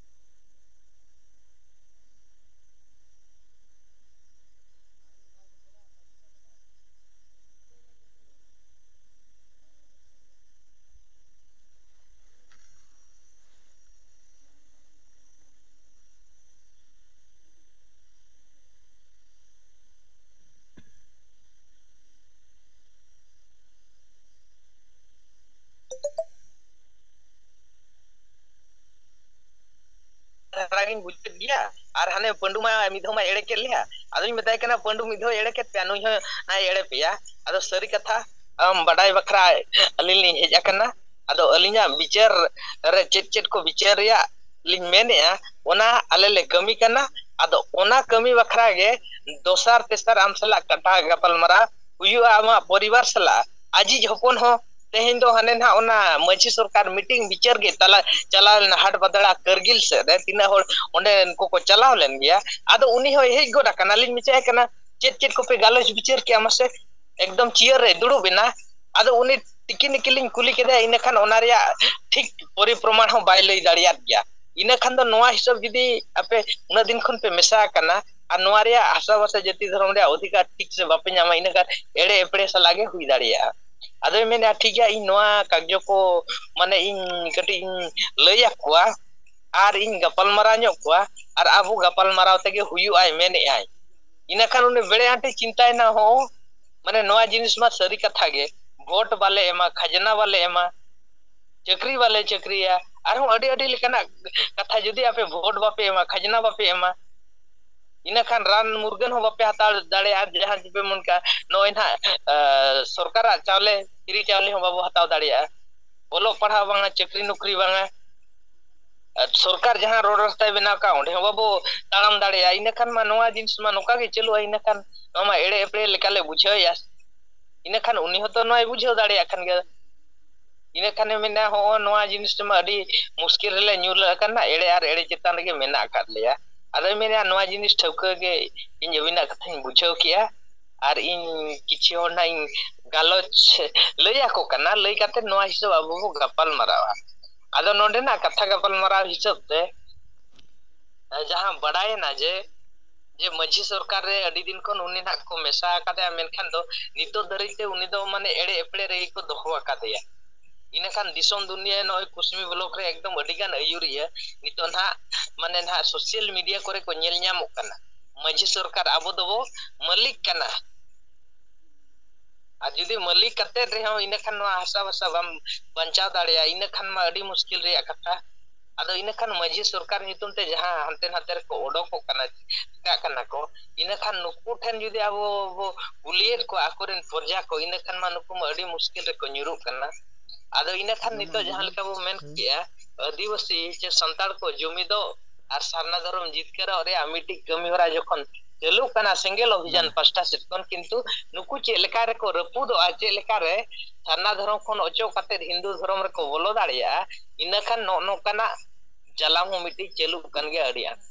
ᱫᱷᱟᱨᱟ ᱜᱤᱧ ᱵᱩᱡᱷᱟᱹᱣᱮᱫ ᱜᱮᱭᱟ᱾ ᱟᱨ ᱦᱟᱱᱮ ᱯᱟᱹᱰᱩ ᱢᱟ ᱢᱤᱫ ᱫᱷᱟᱣ ᱢᱟ ᱮᱲᱮ ᱠᱮᱫ ᱞᱮᱭᱟ᱾ ᱟᱫᱚᱧ ᱢᱮᱛᱟᱭ ᱠᱟᱱᱟ, "ᱯᱟᱹᱰᱩ ᱢᱤᱫ ᱫᱷᱟᱣ ᱮᱲᱮ ᱠᱮᱫ ᱯᱮᱭᱟ, ᱱᱩᱭ ᱦᱚᱸ ᱱᱟᱭ ᱮᱲᱮ ᱯᱮᱭᱟ?" ᱟᱫᱚ ᱥᱟᱹᱨᱤ ᱠᱟᱛᱷᱟ, ᱟᱢ ᱵᱟᱰᱟᱭ ᱵᱟᱠᱷᱨᱟ ᱟᱹᱞᱤᱧ ᱞᱤᱧ ᱦᱮᱡ ᱟᱠᱟᱱᱟ᱾ ᱟᱫᱚ ᱟᱹᱞᱤᱧᱟᱜ ᱵᱤᱪᱟᱹᱨ ᱨᱮ ᱪᱮᱫ ᱪᱮᱫ ᱠᱚ ᱵᱤᱪᱟᱹᱨ ᱨᱮᱭᱟᱜ ᱞᱤᱧ ᱢᱮᱱᱮᱫᱼᱟ, ᱚᱱᱟ ᱟᱞᱮ ᱞᱮ ᱠᱟᱹᱢᱤ ᱠᱟᱱᱟ᱾ ᱟᱫᱚ ᱚᱱᱟ ᱠᱟᱹᱢᱤ ᱵᱟᱠᱷᱨᱟ ᱜᱮ ᱫᱚᱥᱟᱨ ᱛᱮᱥᱟᱨ ᱟᱢ ᱥᱟᱞᱟᱜ ᱠᱟᱛᱷᱟ ᱜᱟᱯᱟᱞᱢᱟᱨᱟᱣ ᱦᱩᱭᱩᱜᱼᱟ ᱟᱢᱟᱜ ᱯᱚᱨᱤᱵᱟᱨ ᱥᱟᱞᱟᱜ᱾ ᱟᱡᱤᱡ ᱦᱚᱯᱚᱱ ᱦᱚᱸ ᱛᱮᱦᱮᱧ ᱫᱚ ᱦᱟᱱᱮ ᱱᱟᱦᱟᱜ ᱚᱱᱟ ᱢᱟᱹᱡᱷᱤ ᱥᱚᱨᱠᱟᱨ ᱢᱤᱴᱤᱝ ᱵᱤᱪᱟᱹᱨ ᱜᱮ ᱛᱟᱞᱟ ᱪᱟᱞᱟᱣ ᱞᱮᱱᱟ ᱦᱟᱴ ᱵᱟᱫᱲᱟ ᱠᱟᱹᱨᱜᱤᱞ ᱥᱮᱫ ᱨᱮ, ᱛᱤᱱᱟᱹᱜ ᱦᱚᱲ ᱚᱸᱰᱮ ᱩᱱᱠᱩ ᱠᱚ ᱪᱟᱞᱟᱣ ᱞᱮᱱ ᱜᱮᱭᱟ᱾ ᱟᱫᱚ ᱩᱱᱤ ᱦᱚᱸᱭ ᱦᱮᱡ ᱜᱚᱫ ᱟᱠᱟᱱᱟ, ᱞᱤᱧ ᱢᱮᱛᱟᱭ ᱠᱟᱱᱟ, "ᱪᱮᱫ ᱪᱮᱫ ᱠᱚᱯᱮ ᱜᱟᱞᱚᱪ ᱵᱤᱪᱟᱹᱨ ᱠᱮᱜᱼᱟ ᱢᱟᱥᱮ?" ᱮᱠᱫᱚᱢ ᱪᱤᱭᱟᱹᱨ ᱨᱮ ᱫᱩᱲᱩᱵ ᱮᱱᱟ᱾ ᱟᱫᱚ ᱩᱱᱤ ᱛᱤᱠᱤ ᱱᱤᱠᱤ ᱞᱤᱧ ᱠᱩᱞᱤ ᱠᱮᱫᱮᱭᱟ, ᱤᱱᱟᱹ ᱠᱷᱟᱱ ᱚᱱᱟ ᱨᱮᱭᱟᱜ ᱴᱷᱤᱠ ᱯᱚᱨᱤᱯᱨᱚᱢᱟᱬ ᱦᱚᱸ ᱵᱟᱭ ᱞᱟᱹᱭ ᱫᱟᱲᱮᱭᱟᱫ ᱜᱮᱭᱟ᱾ ᱤᱱᱟᱹ ᱠᱷᱟᱱ ᱫᱚ ᱱᱚᱣᱟ ᱦᱤᱥᱟᱹᱵ ᱡᱩᱫᱤ ᱟᱯᱮ ᱩᱱᱟᱹᱜ ᱫᱤᱱ ᱠᱷᱚᱱ ᱯᱮ ᱢᱮᱥᱟ ᱟᱠᱟᱱᱟ ᱟᱨ ᱱᱚᱣᱟ ᱨᱮᱭᱟᱜ ᱦᱟᱥᱟ ᱵᱷᱟᱥᱟ ᱡᱟᱹᱛᱤ ᱫᱷᱚᱨᱚᱢ ᱨᱮᱭᱟᱜ ᱚᱫᱷᱤᱠᱟᱨ ᱴᱷᱤᱠ ᱥᱮ ᱵᱟᱯᱮ ᱧᱟᱢᱟ, ᱤᱱᱟᱹ ᱠᱷᱟᱱ ᱮᱲᱮ ᱮᱯᱲᱮ ᱥᱟᱞᱟᱜ ᱜᱮ ᱦᱩᱭ ᱫᱟᱲᱮᱭᱟᱜᱼᱟ᱾ ᱟᱫᱚᱭ ᱢᱮᱱᱮᱫᱼᱟ, "ᱴᱷᱤᱠ ᱜᱮᱭᱟ, ᱤᱧ ᱱᱚᱣᱟ ᱠᱟᱨᱡᱚ ᱠᱚ ᱢᱟᱱᱮ ᱤᱧ ᱠᱟᱹᱴᱤᱡ ᱤᱧ ᱞᱟᱹᱭ ᱟᱠᱚᱣᱟ ᱟᱨ ᱤᱧ ᱜᱟᱯᱟᱞ ᱢᱟᱨᱟᱣ ᱧᱚᱜ ᱠᱚᱣᱟ ᱟᱨ ᱟᱵᱚ ᱜᱟᱯᱟᱞ ᱢᱟᱨᱟᱣ ᱛᱮᱜᱮ ᱦᱩᱭᱩᱜᱼᱟᱭ", ᱢᱮᱱᱮᱫᱼᱟᱭ᱾ ᱤᱱᱟᱹ ᱠᱷᱟᱱ ᱩᱱᱤ ᱵᱮᱲᱮ ᱟᱸᱴᱮ ᱪᱤᱱᱛᱟᱭᱮᱱᱟ, ᱦᱚᱸ ᱢᱟᱱᱮ ᱱᱚᱣᱟ ᱡᱤᱱᱤᱥ ᱢᱟ ᱥᱟᱹᱨᱤ ᱠᱟᱛᱷᱟ ᱜᱮ, ᱵᱷᱳᱴ ᱵᱟᱞᱮ ᱮᱢᱟ, ᱠᱷᱟᱡᱽᱱᱟ ᱵᱟᱞᱮ ᱮᱢᱟ, ᱪᱟᱹᱠᱨᱤ ᱵᱟᱞᱮ ᱪᱟᱹᱠᱨᱤᱭᱟ, ᱟᱨᱦᱚᱸ ᱟᱹᱰᱤ ᱟᱹᱰᱤ ᱞᱮᱠᱟᱱᱟᱜ ᱠᱟᱛᱷᱟ᱾ ᱡᱩᱫᱤ ᱟᱯᱮ ᱵᱷᱳᱴ ᱵᱟᱯᱮ ᱮᱢᱟ, ᱠᱷᱟᱡᱽᱱᱟ ᱵᱟᱯᱮ ᱮᱢᱟ, ᱤᱱᱟᱹ ᱠᱷᱟᱱ ᱨᱟᱱ ᱢᱩᱨᱜᱟᱹᱱ ᱦᱚᱸ ᱵᱟᱯᱮ ᱦᱟᱛᱟᱣ ᱫᱟᱲᱮᱭᱟᱜᱼᱟ᱾ ᱡᱟᱦᱟᱸ ᱡᱮᱯᱮ ᱢᱮᱱ ᱠᱟᱜ, ᱱᱚᱜᱼᱚᱭ ᱱᱟᱦᱟᱜ ᱥᱚᱨᱠᱟᱨᱟᱜ ᱪᱟᱣᱞᱮ, ᱯᱷᱨᱤ ᱪᱟᱣᱞᱮ ᱦᱚᱸ ᱵᱟᱵᱚ ᱦᱟᱛᱟᱣ ᱫᱟᱲᱮᱭᱟᱜᱼᱟ᱾ ᱚᱞᱚᱜ ᱯᱟᱲᱦᱟᱣ ᱵᱟᱝᱟ, ᱪᱟᱹᱠᱨᱤ ᱱᱚᱠᱨᱤ ᱵᱟᱝᱟ, ᱥᱚᱨᱠᱟᱨ ᱡᱟᱦᱟᱸ ᱨᱳᱰ ᱨᱟᱥᱛᱟᱭ ᱵᱮᱱᱟᱣ ᱠᱟᱜ, ᱚᱸᱰᱮ ᱦᱚᱸ ᱵᱟᱵᱚ ᱛᱟᱲᱟᱢ ᱫᱟᱲᱮᱭᱟᱜᱼᱟ᱾ ᱤᱱᱟᱹ ᱠᱷᱟᱱ ᱢᱟ ᱱᱚᱣᱟ ᱡᱤᱱᱤᱥ ᱢᱟ ᱱᱚᱝᱠᱟ ᱜᱮ ᱪᱟᱹᱞᱩᱜᱼᱟ᱾ ᱤᱱᱟᱹ ᱠᱷᱟᱱ ᱱᱚᱣᱟ ᱢᱟ ᱮᱲᱮ ᱮᱯᱲᱮ ᱞᱮᱠᱟᱞᱮ ᱵᱩᱡᱷᱟᱹᱣᱮᱫᱼᱟ᱾ ᱤᱱᱟᱹ ᱠᱷᱟᱱ ᱩᱱᱤ ᱦᱚᱸᱛᱚ ᱱᱚᱣᱟᱭ ᱵᱩᱡᱷᱟᱹᱣ ᱫᱟᱲᱮᱭᱟᱜ ᱠᱷᱟᱱ ᱜᱮ᱾ ᱤᱱᱟᱹ ᱠᱷᱟᱱᱮ ᱢᱮᱱᱟ, "ᱦᱚᱸᱜᱼᱚ ᱱᱚᱣᱟ ᱡᱤᱱᱤᱥ ᱨᱮᱢᱟ ᱟᱹᱰᱤ ᱢᱩᱥᱠᱤᱞ ᱨᱮᱞᱮ ᱧᱩᱨ ᱟᱠᱟᱱᱟ, ᱮᱲᱮ ᱟᱨ ᱮᱲᱮ ᱪᱮᱛᱟᱱ ᱨᱮᱜᱮ ᱢᱮᱱᱟᱜ ᱟᱠᱟᱫ ᱞᱮᱭᱟ᱾" ᱟᱫᱚᱭ ᱢᱮᱱᱟ, "ᱱᱚᱣᱟ ᱡᱤᱱᱤᱥ ᱴᱷᱟᱹᱣᱠᱟᱹ ᱜᱮ ᱤᱧ ᱟᱹᱵᱤᱱᱟᱜ ᱠᱟᱛᱷᱟᱧ ᱵᱩᱡᱷᱟᱹᱣ ᱠᱮᱜᱼᱟ, ᱟᱨ ᱤᱧ ᱠᱤᱪᱷᱩ ᱦᱚᱲ ᱱᱟᱜ ᱤᱧ ᱜᱟᱞᱚᱪ ᱞᱟᱹᱭ ᱟᱠᱚ ᱠᱟᱱᱟ, ᱞᱟᱹᱭ ᱠᱟᱛᱮ ᱱᱚᱣᱟ ᱦᱤᱥᱟᱹᱵ ᱟᱵᱚ ᱵᱚ ᱜᱟᱯᱟᱞ ᱢᱟᱨᱟᱣᱟ᱾" ᱟᱫᱚ ᱱᱚᱰᱮᱱᱟᱜ ᱠᱟᱛᱷᱟ ᱜᱟᱯᱟᱞ ᱢᱟᱨᱟᱣ ᱦᱤᱥᱟᱹᱵ ᱛᱮ ᱡᱟᱦᱟᱸ ᱵᱟᱲᱟᱭᱮᱱᱟ ᱡᱮ, ᱡᱮ ᱢᱟᱹᱡᱷᱤ ᱥᱚᱨᱠᱟᱨ ᱨᱮ ᱟᱹᱰᱤ ᱫᱤᱱ ᱠᱷᱚᱱ ᱩᱱᱤ ᱱᱟᱜ ᱠᱚ ᱢᱮᱥᱟ ᱟᱠᱟᱫᱮᱭᱟ, ᱢᱮᱱᱠᱷᱟᱱ ᱫᱚ ᱱᱤᱛᱚᱜ ᱫᱷᱟᱹᱨᱤᱡ ᱛᱮ ᱩᱱᱤ ᱫᱚ ᱢᱟᱱᱮ ᱮᱲᱮ ᱮᱯᱲᱮ ᱨᱮᱜᱮ ᱠᱚ ᱫᱚᱦᱚ ᱟᱠᱟᱫᱮᱭᱟ᱾ ᱤᱱᱟᱹᱠᱷᱟᱱ ᱫᱤᱥᱚᱢ ᱫᱩᱱᱤᱭᱟᱹ ᱱᱚᱜᱼᱚᱭ ᱠᱩᱥᱢᱤ ᱵᱞᱚᱠ ᱨᱮ ᱮᱠᱫᱚᱢ ᱟᱹᱰᱤ ᱜᱟᱱ ᱟᱹᱭᱩᱨᱤᱭᱟᱹ ᱱᱤᱛᱚᱜ ᱱᱟᱦᱟᱜ ᱢᱟᱱᱮ ᱱᱟᱦᱟᱜ ᱥᱳᱥᱟᱞ ᱢᱤᱰᱤᱭᱟ ᱠᱚᱨᱮ ᱠᱚ ᱧᱮᱞ ᱧᱟᱢᱚᱜ ᱠᱟᱱᱟ᱾ ᱢᱟᱹᱡᱷᱤ ᱥᱚᱨᱠᱟᱨ ᱟᱵᱚ ᱫᱚᱵᱚ ᱢᱟᱹᱞᱤᱠ ᱠᱟᱱᱟ᱾ ᱟᱨ ᱡᱩᱫᱤ ᱢᱟᱹᱞᱤᱠ ᱠᱟᱛᱮᱫ ᱨᱮᱦᱚᱸ ᱤᱱᱟᱹᱠᱷᱟᱱ ᱱᱚᱣᱟ ᱦᱟᱥᱟ ᱵᱷᱟᱥᱟ ᱵᱟᱢ ᱵᱟᱧᱪᱟᱣ ᱫᱟᱲᱮᱭᱟᱜᱼᱟ, ᱤᱱᱟᱹᱠᱷᱟᱱ ᱢᱟ ᱟᱹᱰᱤ ᱢᱩᱥᱠᱤᱞ ᱨᱮᱭᱟᱜ ᱠᱟᱛᱷᱟ᱾ ᱟᱫᱚ ᱤᱱᱟᱹᱠᱷᱟᱱ ᱢᱟᱹᱡᱷᱤ ᱥᱚᱨᱠᱟᱨ ᱧᱩᱛᱩᱢ ᱛᱮ ᱡᱟᱦᱟᱸ ᱦᱟᱱᱛᱮ ᱱᱟᱛᱮ ᱨᱮᱠᱚ ᱚᱰᱚᱠᱚᱜ ᱠᱟᱱᱟ, ᱪᱤᱠᱟᱹᱜ ᱠᱟᱱᱟ ᱠᱚ, ᱤᱱᱟᱹᱠᱷᱟᱱ ᱱᱩᱠᱩ ᱴᱷᱮᱱ ᱡᱩᱫᱤ ᱟᱵᱚ ᱵᱚ ᱠᱩᱞᱤᱭᱮᱫ ᱠᱚᱣᱟ ᱟᱠᱚᱨᱮᱱ ᱯᱨᱚᱡᱟ ᱠᱚ, ᱤᱱᱟᱹᱠᱷᱟᱱ ᱢᱟ ᱱᱩᱠᱩ ᱢᱟ ᱟᱹᱰᱤ ᱢᱩᱥᱠᱤᱞ ᱨᱮᱠᱚ ᱧᱩᱨᱩᱜ ᱠᱟᱱᱟ᱾ ᱟᱫᱚ ᱤᱱᱟᱹᱠᱷᱟᱱ ᱱᱤᱛᱚᱜ ᱡᱟᱦᱟᱸ ᱞᱮᱠᱟ ᱵᱚ ᱢᱮᱱ ᱠᱮᱜᱼᱟ, ᱟᱹᱫᱤᱵᱟᱹᱥᱤ ᱪᱮ ᱥᱟᱱᱛᱟᱲ ᱠᱚ ᱡᱩᱢᱤᱫᱚᱜ ᱟᱨ ᱥᱟᱨᱱᱟ ᱫᱷᱚᱨᱚᱢ ᱡᱤᱛᱠᱟᱹᱨᱚᱜ ᱨᱮᱭᱟᱜ ᱢᱤᱫᱴᱤᱡ ᱠᱟᱹᱢᱤ ᱦᱚᱨᱟ ᱡᱚᱠᱷᱚᱱ ᱪᱟᱹᱞᱩᱜ ᱠᱟᱱᱟ ᱥᱮᱸᱜᱮᱞ ᱚᱵᱷᱤᱡᱟᱱ ᱯᱟᱥᱴᱟ ᱥᱮᱫ ᱠᱷᱚᱱ, ᱠᱤᱱᱛᱩ ᱱᱩᱠᱩ ᱪᱮᱫ ᱞᱮᱠᱟ ᱨᱮᱠᱚ ᱨᱟᱹᱯᱩᱫᱚᱜᱼᱟ, ᱪᱮᱫ ᱞᱮᱠᱟ ᱨᱮ ᱥᱟᱨᱱᱟ ᱫᱷᱚᱨᱚᱢ ᱠᱷᱚᱱ ᱚᱪᱚᱜ ᱠᱟᱛᱮᱫ ᱦᱤᱱᱫᱩ ᱫᱷᱚᱨᱚᱢ ᱨᱮᱠᱚ ᱵᱚᱞᱚ ᱫᱟᱲᱮᱭᱟᱜᱼᱟ, ᱤᱱᱟᱹ ᱠᱷᱟᱱ ᱱᱚᱜᱼᱚ ᱱᱚᱝᱠᱟᱱᱟᱜ ᱡᱟᱞᱟᱢ ᱦᱚᱸ ᱢᱤᱫᱴᱤᱡ ᱪᱟᱹᱞᱩᱜ ᱠᱟᱱ ᱜᱮᱭᱟ ᱟᱹᱰᱤ ᱟᱸᱴ᱾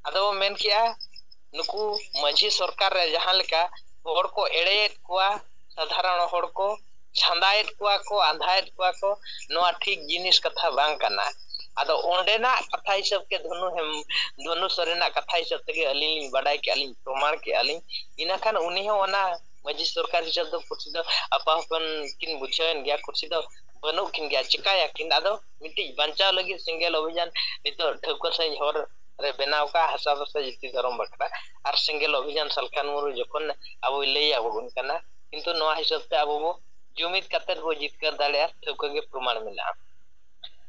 ᱟᱫᱚ ᱵᱚ ᱢᱮᱱ ᱠᱮᱜᱼᱟ, ᱱᱩᱠᱩ ᱢᱟᱹᱡᱷᱤ ᱥᱚᱨᱠᱟᱨ ᱨᱮ ᱡᱟᱦᱟᱸ ᱞᱮᱠᱟ ᱦᱚᱲ ᱠᱚ ᱮᱲᱮᱭᱮᱫ ᱠᱚᱣᱟ, ᱥᱟᱫᱷᱟᱨᱚᱱ ᱦᱚᱲ ᱠᱚ ᱪᱷᱟᱸᱫᱟᱭᱮᱫ ᱠᱚᱣᱟ ᱠᱚ, ᱟᱸᱫᱷᱟᱭᱮᱫ ᱠᱚᱣᱟ ᱠᱚ, ᱱᱚᱣᱟ ᱴᱷᱤᱠ ᱡᱤᱱᱤᱥ ᱠᱟᱛᱷᱟ ᱵᱟᱝ ᱠᱟᱱᱟ᱾ ᱟᱫᱚ ᱚᱸᱰᱮᱱᱟᱜ ᱠᱟᱛᱷᱟ ᱦᱤᱥᱟᱹᱵ ᱛᱮ ᱫᱷᱚᱱᱩ ᱦᱮᱢ-, ᱫᱷᱚᱱᱩ ᱥᱚᱨᱮᱱᱟᱜ ᱠᱟᱛᱷᱟ ᱦᱤᱥᱟᱹᱵ ᱛᱮᱜᱮ ᱟᱹᱞᱤᱧ ᱞᱤᱧ ᱵᱟᱰᱟᱭ ᱠᱮᱜᱼᱟ, ᱞᱤᱧ ᱯᱨᱚᱢᱟᱬ ᱠᱮᱜᱼᱟ ᱞᱤᱧ᱾ ᱤᱱᱟᱹᱠᱷᱟᱱ ᱩᱱᱤ ᱦᱚᱸ ᱚᱱᱟ ᱢᱟᱹᱡᱷᱤ ᱥᱚᱨᱠᱟᱨ ᱦᱤᱥᱟᱹᱵ ᱫᱚ ᱠᱩᱥᱤ ᱫᱚ ᱟᱯᱟ ᱦᱚᱯᱚᱱ ᱠᱤᱱ ᱵᱩᱡᱷᱟᱹᱣᱮᱱ ᱜᱮᱭᱟ, ᱠᱩᱥᱤ ᱫᱚ ᱵᱟᱹᱱᱩᱜ ᱠᱤᱱ ᱜᱮᱭᱟ᱾ ᱪᱤᱠᱟᱹᱭᱟᱠᱤᱱ? ᱟᱫᱚ ᱢᱤᱫᱴᱤᱡ ᱵᱟᱧᱪᱟᱣ ᱞᱟᱹᱜᱤᱫ ᱥᱮᱸᱜᱮᱞ ᱚᱵᱷᱤᱡᱟᱱ ᱱᱤᱛᱚᱜ ᱴᱷᱟᱹᱣᱠᱟᱹ ᱥᱟᱺᱦᱤᱡ ᱦᱚᱨ ᱨᱮ ᱵᱮᱱᱟᱣ ᱠᱟᱜᱼᱟ, ᱦᱟᱥᱟ ᱵᱷᱟᱥᱟ ᱡᱟᱹᱛᱤ ᱫᱷᱚᱨᱚᱢ ᱵᱟᱠᱷᱨᱟ᱾ ᱟᱨ ᱥᱮᱸᱜᱮᱞ ᱚᱵᱷᱤᱡᱟᱱ ᱥᱟᱞᱠᱷᱟᱱ ᱢᱩᱨᱢᱩ ᱡᱚᱠᱷᱚᱱ ᱟᱵᱚᱭ ᱞᱟᱹᱭ ᱟᱵᱚᱱ ᱠᱟᱱᱟ, ᱠᱤᱱᱛᱩ ᱱᱚᱣᱟ ᱦᱤᱥᱟᱹᱵ ᱛᱮ ᱟᱵᱚ ᱵᱚ ᱡᱩᱢᱤᱫ ᱠᱟᱛᱮ ᱵᱚ ᱡᱤᱛᱠᱟᱹᱨ ᱫᱟᱲᱮᱭᱟᱜᱼᱟ, ᱴᱷᱟᱹᱣᱠᱟᱹ ᱜᱮ ᱯᱨᱚᱢᱟᱬ ᱢᱮᱱᱟᱜᱼᱟ᱾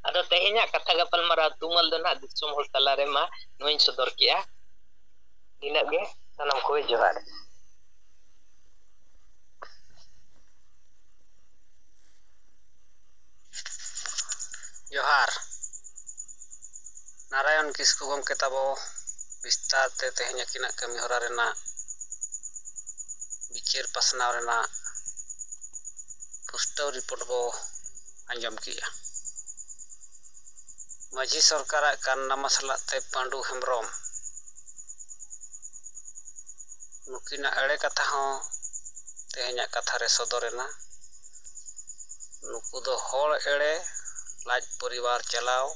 ᱟᱫᱚ ᱛᱮᱦᱮᱧᱟᱜ ᱠᱟᱛᱷᱟ ᱜᱟᱯᱟᱞᱢᱟᱨᱟᱣ ᱛᱩᱢᱟᱹᱞ ᱫᱚ ᱱᱟᱦᱟᱜ ᱫᱤᱥᱚᱢ ᱦᱚᱲ ᱛᱟᱞᱟᱨᱮ ᱢᱟ ᱱᱚᱣᱟᱧ ᱥᱚᱫᱚᱨ ᱠᱮᱜᱼᱟ᱾ ᱤᱱᱟᱹᱜ ᱜᱮ, ᱥᱟᱱᱟᱢ ᱠᱚᱜᱮ ᱡᱚᱦᱟᱨ᱾ ᱡᱚᱦᱟᱨ᱾ ᱱᱟᱨᱟᱭᱚᱱ ᱠᱤᱥᱠᱩ ᱜᱚᱢᱠᱮ ᱛᱟᱵᱚ ᱵᱤᱥᱛᱟᱨ ᱛᱮ ᱛᱮᱦᱮᱧ ᱟᱹᱠᱤᱱᱟᱜ ᱠᱟᱹᱢᱤ ᱦᱚᱨᱟ ᱨᱮᱱᱟᱜ ᱵᱤᱪᱟᱹᱨ ᱯᱟᱥᱱᱟᱣ ᱨᱮᱱᱟᱜ ᱯᱩᱥᱴᱟᱹᱣ ᱨᱤᱯᱳᱨᱴ ᱵᱚ ᱟᱸᱡᱚᱢ ᱠᱮᱜᱼᱟ᱾ ᱢᱟᱹᱡᱷᱤ ᱥᱚᱨᱠᱟᱨᱟᱜ ᱠᱟᱱᱱᱟ ᱢᱟᱥᱞᱟᱜ ᱛᱮ ᱯᱟᱹᱰᱩ ᱦᱮᱢᱵᱨᱚᱢ, ᱱᱩᱠᱤᱱᱟᱜ ᱮᱲᱮ ᱠᱟᱛᱷᱟ ᱦᱚᱸ ᱛᱮᱦᱮᱧᱟᱜ ᱠᱟᱛᱷᱟ ᱨᱮ ᱥᱚᱫᱚᱨ ᱮᱱᱟ᱾ ᱱᱩᱠᱩ ᱫᱚ ᱦᱚᱲ ᱮᱲᱮ, ᱞᱟᱡ ᱯᱚᱨᱤᱵᱟᱨ ᱪᱟᱞᱟᱣ,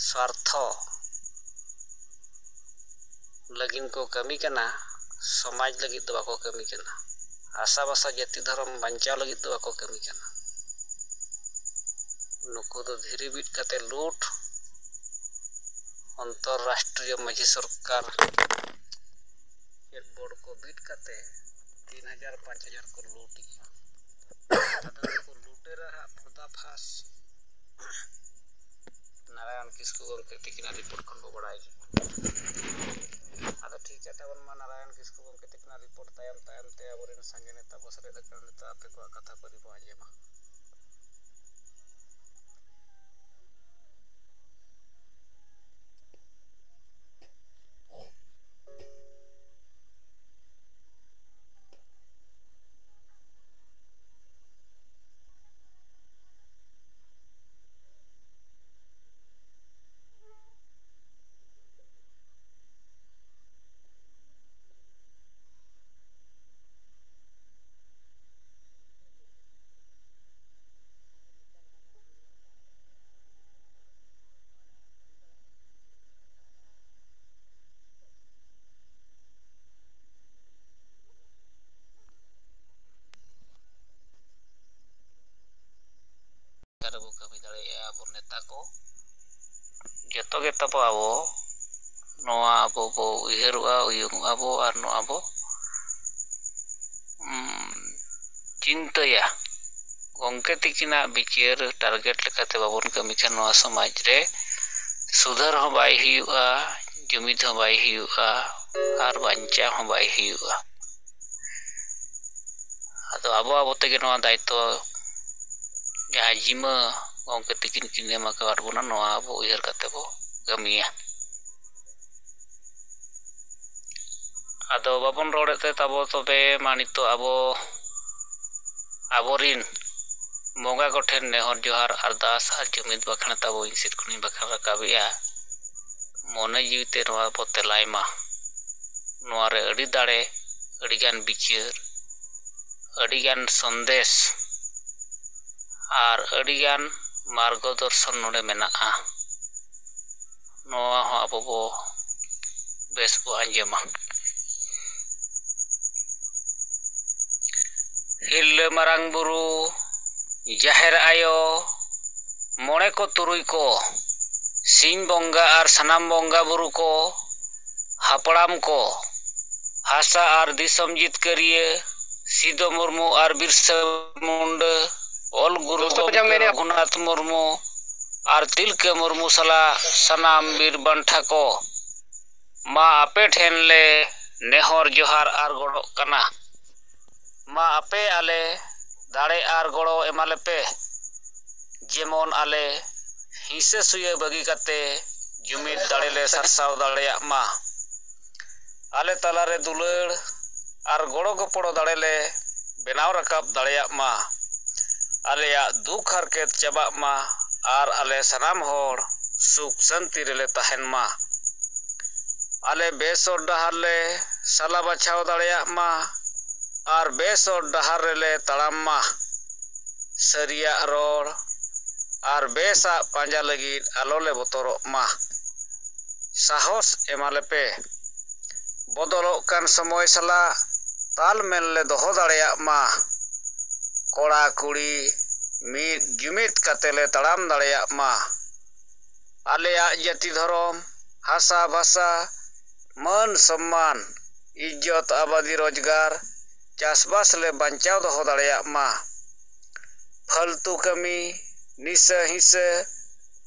ᱥᱣᱟᱨᱛᱷᱚ ᱞᱟᱹᱜᱤᱫ ᱠᱚ ᱠᱟᱹᱢᱤ ᱠᱟᱱᱟ, ᱥᱚᱢᱟᱡᱽ ᱞᱟᱹᱜᱤᱫ ᱫᱚ ᱵᱟᱠᱚ ᱠᱟᱹᱢᱤ ᱠᱟᱱᱟ᱾ ᱟᱥᱟ ᱵᱷᱟᱥᱟ ᱡᱟᱹᱛᱤ ᱫᱷᱚᱨᱚᱢ ᱵᱟᱧᱪᱟᱣ ᱞᱟᱹᱜᱤᱫ ᱫᱚ ᱵᱟᱠᱚ ᱠᱟᱹᱢᱤ ᱠᱟᱱᱟ᱾ ᱱᱩᱠᱩ ᱫᱚ ᱫᱷᱤᱨᱤ ᱵᱤᱫ ᱠᱟᱛᱮ ᱞᱩᱴ, ᱚᱱᱛᱚᱨᱨᱟᱥᱴᱨᱤᱭᱚ ᱢᱟᱹᱡᱷᱤ ᱥᱚᱨᱠᱟᱨ ᱪᱮᱫ ᱵᱳᱨᱰ ᱠᱚ ᱵᱤᱫ ᱠᱟᱛᱮ ᱛᱤᱱ ᱦᱟᱡᱟᱨ ᱯᱟᱸᱪ ᱦᱟᱡᱟᱨ ᱠᱚ ᱞᱩᱴ ᱮᱫᱼᱟ᱾ ᱟᱫᱚ ᱱᱩᱠᱩ ᱞᱩᱴᱮᱨᱟ ᱦᱟᱜ ᱯᱚᱨᱫᱟᱯᱷᱟᱥ ᱱᱟᱨᱟᱭᱚᱱ ᱠᱤᱥᱠᱩ ᱜᱚᱢᱠᱮ ᱛᱤᱠᱤᱱᱟᱜ ᱨᱤᱯᱳᱨᱴ ᱠᱷᱚᱱ ᱵᱚ ᱵᱟᱲᱟᱭ ᱠᱮᱫᱟ᱾ ᱟᱫᱚ ᱴᱷᱤᱠ ᱜᱮᱭᱟ ᱛᱟᱵᱚᱱ ᱢᱟ, ᱱᱟᱨᱟᱭᱚᱱ ᱠᱤᱥᱠᱩ ᱜᱚᱢᱠᱮ ᱛᱤᱠᱤᱱᱟᱜ ᱨᱤᱯᱳᱨᱴ ᱛᱟᱭᱚᱢ ᱛᱟᱭᱚᱢ ᱛᱮ ᱟᱵᱚᱨᱮᱱ ᱥᱟᱸᱜᱮ ᱱᱮᱛᱟ ᱵᱚ ᱥᱮᱞᱮᱫ ᱟᱠᱟᱱᱟ᱾ ᱱᱤᱛᱚᱜ ᱟᱯᱮ ᱠᱚᱣᱟᱜ ᱠᱟᱛᱷᱟ ᱠᱚ ᱟᱹᱰᱤ ᱵᱚ ᱟᱸᱡᱚᱢᱟ᱾ ᱨᱮᱵᱚ ᱠᱟᱹᱢᱤ ᱫᱟᱲᱮᱭᱟᱜᱼᱟ ᱟᱵᱚ ᱱᱮᱛᱟ ᱠᱚ᱾ ᱡᱚᱛᱚ ᱜᱮ ᱛᱟᱵᱚ ᱟᱵᱚ ᱱᱚᱣᱟ ᱟᱵᱚ ᱵᱚ ᱩᱭᱦᱟᱹᱨᱚᱜᱼᱟ, ᱩᱭᱩᱝᱚᱜᱼᱟ ᱵᱚ, ᱟᱨ ᱱᱚᱣᱟ ᱵᱚ, ᱩᱢ, ᱪᱤᱱᱛᱟᱹᱭᱟ, ᱜᱚᱢᱠᱮ ᱛᱤᱠᱤᱱᱟᱜ ᱵᱤᱪᱟᱹᱨ target ᱞᱮᱠᱟᱛᱮ ᱵᱟᱵᱚᱱ ᱠᱟᱹᱢᱤ ᱠᱷᱟᱱ ᱱᱚᱣᱟ ᱥᱚᱢᱟᱡᱽ ᱨᱮ ᱥᱩᱫᱷᱟᱹᱨ ᱦᱚᱸ ᱵᱟᱭ ᱦᱩᱭᱩᱜᱼᱟ, ᱡᱩᱢᱤᱫ ᱦᱚᱸ ᱵᱟᱭ ᱦᱩᱭᱩᱜᱼᱟ, ᱟᱨ ᱵᱟᱧᱪᱟᱣ ᱦᱚᱸ ᱵᱟᱭ ᱦᱩᱭᱩᱜᱼᱟ᱾ ᱟᱫᱚ ᱟᱵᱚ ᱟᱵᱚ ᱛᱮᱜᱮ ᱱᱚᱣᱟ ᱫᱟᱭᱤᱛᱛᱚ ᱡᱟᱦᱟᱸ ᱡᱤᱢᱟᱹ ᱜᱚᱢᱠᱮ ᱛᱤᱠᱤᱱ ᱠᱤᱱ ᱮᱢ ᱟᱠᱟᱫ ᱵᱚᱱᱟ, ᱱᱚᱣᱟ ᱟᱵᱚ ᱩᱭᱦᱟᱹᱨ ᱠᱟᱛᱮ ᱵᱚ ᱠᱟᱹᱢᱤᱭᱟ᱾ ᱟᱫᱚ ᱵᱟᱵᱚᱱ ᱨᱚᱲᱮᱫ ᱛᱮ ᱛᱟᱵᱚ, ᱛᱚᱵᱮ ᱢᱟ ᱱᱤᱛᱚᱜ ᱟᱵᱚ ᱟᱵᱚᱨᱤᱱ ᱵᱚᱸᱜᱟ ᱠᱚᱴᱷᱮᱱ ᱱᱮᱦᱚᱨ ᱡᱚᱦᱟᱨ ᱟᱨᱫᱟᱥ ᱟᱨ ᱡᱩᱢᱤᱫ ᱵᱟᱠᱷᱟᱱ ᱛᱟᱵᱚ ᱤᱧ ᱥᱮᱫ ᱠᱷᱚᱱᱤᱧ ᱵᱟᱠᱷᱟᱱ ᱨᱟᱠᱟᱵᱮᱜᱼᱟ᱾ ᱢᱚᱱᱮ ᱡᱤᱣᱤ ᱛᱮ ᱱᱚᱣᱟ ᱵᱚ ᱛᱮᱞᱟᱭ ᱢᱟ᱾ ᱱᱚᱣᱟ ᱨᱮ ᱟᱹᱰᱤ ᱫᱟᱲᱮ, ᱟᱹᱰᱤᱜᱟᱱ ᱵᱤᱪᱟᱹᱨ, ᱟᱹᱰᱤᱜᱟᱱ ᱥᱚᱱᱫᱮᱥ ᱟᱨ ᱟᱹᱰᱤᱜᱟᱱ ᱢᱟᱨᱜᱚ ᱫᱚᱨᱥᱚᱱ ᱱᱚᱰᱮ ᱢᱮᱱᱟᱜᱼᱟ᱾ ᱱᱚᱣᱟ ᱦᱚᱸ ᱟᱵᱚ ᱵᱚ ᱵᱮᱥ ᱵᱚ ᱟᱸᱡᱚᱢᱟ᱾ ᱦᱤᱨᱞᱟᱹ ᱢᱟᱨᱟᱝ ᱵᱩᱨᱩ, ᱡᱟᱦᱮᱨ ᱟᱭᱳ, ᱢᱚᱬᱮ ᱠᱚ ᱛᱩᱨᱩᱭ ᱠᱚ, ᱥᱤᱧ ᱵᱚᱸᱜᱟ ᱟᱨ ᱥᱟᱱᱟᱢ ᱵᱚᱸᱜᱟ ᱵᱩᱨᱩ ᱠᱚ, ᱦᱟᱯᱲᱟᱢ ᱠᱚ, ᱦᱟᱥᱟ ᱟᱨ ᱫᱤᱥᱚᱢ ᱡᱤᱛᱠᱟᱹᱨᱤᱭᱟᱹ ᱥᱤᱫᱚ ᱢᱩᱨᱢᱩ ᱟᱨ ᱵᱤᱨᱥᱟᱹ ᱢᱩᱱᱰᱟᱹ, ᱚᱞ ᱜᱩᱨᱩ ᱫᱳᱥᱛᱳ, ᱜᱚᱢᱠᱮ ᱡᱟᱢ ᱢᱮᱱᱮᱜᱼᱟ᱾ ᱨᱚᱜᱷᱩᱱᱟᱛᱷ ᱢᱩᱨᱢᱩ ᱟᱨ ᱛᱤᱞᱠᱟᱹ ᱢᱩᱨᱢᱩ ᱥᱟᱞᱟᱜ ᱥᱟᱱᱟᱢ ᱵᱤᱨ ᱵᱟᱱᱴᱷᱟ ᱠᱚ, ᱢᱟ ᱟᱯᱮ ᱴᱷᱮᱱ ᱞᱮ ᱱᱮᱦᱚᱨ ᱡᱚᱦᱟᱨ ᱟᱨ ᱜᱚᱲᱚᱜ ᱠᱟᱱᱟ᱾ ᱢᱟ ᱟᱯᱮ ᱟᱞᱮ ᱫᱟᱲᱮ ᱟᱨ ᱜᱚᱲᱚ ᱮᱢᱟ ᱞᱮᱯᱮ, ᱡᱮᱢᱚᱱ ᱟᱞᱮ ᱦᱤᱸᱥᱟᱹ ᱥᱩᱭᱟᱹ ᱵᱟᱹᱜᱤ ᱠᱟᱛᱮ ᱡᱩᱢᱤᱫ ᱫᱟᱲᱮ ᱞᱮ ᱥᱟᱨᱥᱟᱣ ᱫᱟᱲᱮᱭᱟᱜ ᱢᱟ᱾ ᱟᱞᱮ ᱛᱟᱞᱟᱨᱮ ᱫᱩᱞᱟᱹᱲ ᱟᱨ ᱜᱚᱲᱚ ᱜᱚᱯᱚᱲᱚ ᱫᱟᱲᱮ ᱞᱮ ᱵᱮᱱᱟᱣ ᱨᱟᱠᱟᱵ ᱫᱟᱲᱮᱭᱟᱜ ᱢᱟ᱾ ᱟᱞᱮᱭᱟᱜ ᱫᱩᱠ ᱦᱟᱨᱠᱮᱛ ᱪᱟᱵᱟᱜ ᱢᱟ ᱟᱨ ᱟᱞᱮ ᱥᱟᱱᱟᱢ ᱦᱚᱲ ᱥᱩᱠ ᱥᱟᱹᱱᱛᱤ ᱨᱮᱞᱮ ᱛᱟᱦᱮᱱ ᱢᱟ᱾ ᱟᱞᱮ ᱵᱮᱥ ᱦᱚᱨ ᱰᱟᱦᱟᱨ ᱞᱮ ᱥᱟᱞᱟ ᱵᱟᱪᱷᱟᱣ ᱫᱟᱲᱮᱭᱟᱜ ᱢᱟ ᱟᱨ ᱵᱮᱥ ᱦᱚᱨ ᱰᱟᱦᱟᱨ ᱨᱮᱞᱮ ᱛᱟᱲᱟᱢ ᱢᱟ᱾ ᱥᱟᱹᱨᱤᱭᱟᱜ ᱨᱚᱲ ᱟᱨ ᱵᱮᱥᱟᱜ ᱯᱟᱸᱡᱟ ᱞᱟᱹᱜᱤᱫ ᱟᱞᱚ ᱞᱮ ᱵᱚᱛᱚᱨᱚᱜ ᱢᱟ᱾ ᱥᱟᱦᱚᱥ ᱮᱢᱟ ᱞᱮᱯᱮ᱾ ᱵᱚᱫᱚᱞᱚᱜ ᱠᱟᱱ ᱥᱚᱢᱚᱭ ᱥᱟᱞᱟᱜ ᱛᱟᱞ ᱢᱮᱞ ᱞᱮ ᱫᱚᱦᱚ ᱫᱟᱲᱮᱭᱟᱜ ᱢᱟ᱾ ᱠᱚᱲᱟ ᱠᱩᱲᱤ ᱢᱤᱫ ᱡᱩᱢᱤᱫ ᱠᱟᱛᱮ ᱞᱮ ᱛᱟᱲᱟᱢ ᱫᱟᱲᱮᱭᱟᱜ ᱢᱟ᱾ ᱟᱞᱮᱭᱟᱜ ᱡᱟᱹᱛᱤ ᱫᱷᱚᱨᱚᱢ, ᱦᱟᱥᱟ ᱵᱷᱟᱥᱟ, ᱢᱟᱹᱱ ᱥᱚᱢᱢᱟᱱ, ᱤᱡᱽᱡᱚᱛ ᱟᱵᱟᱫᱤ ᱨᱳᱡᱽᱜᱟᱨ, ᱪᱟᱥᱵᱟᱥ ᱞᱮ ᱵᱟᱧᱪᱟᱣ ᱫᱚᱦᱚ ᱫᱟᱲᱮᱭᱟᱜ ᱢᱟ᱾ ᱯᱷᱟᱹᱞᱛᱩ ᱠᱟᱹᱢᱤ, ᱱᱤᱥᱟᱹ ᱦᱤᱸᱥᱟᱹ,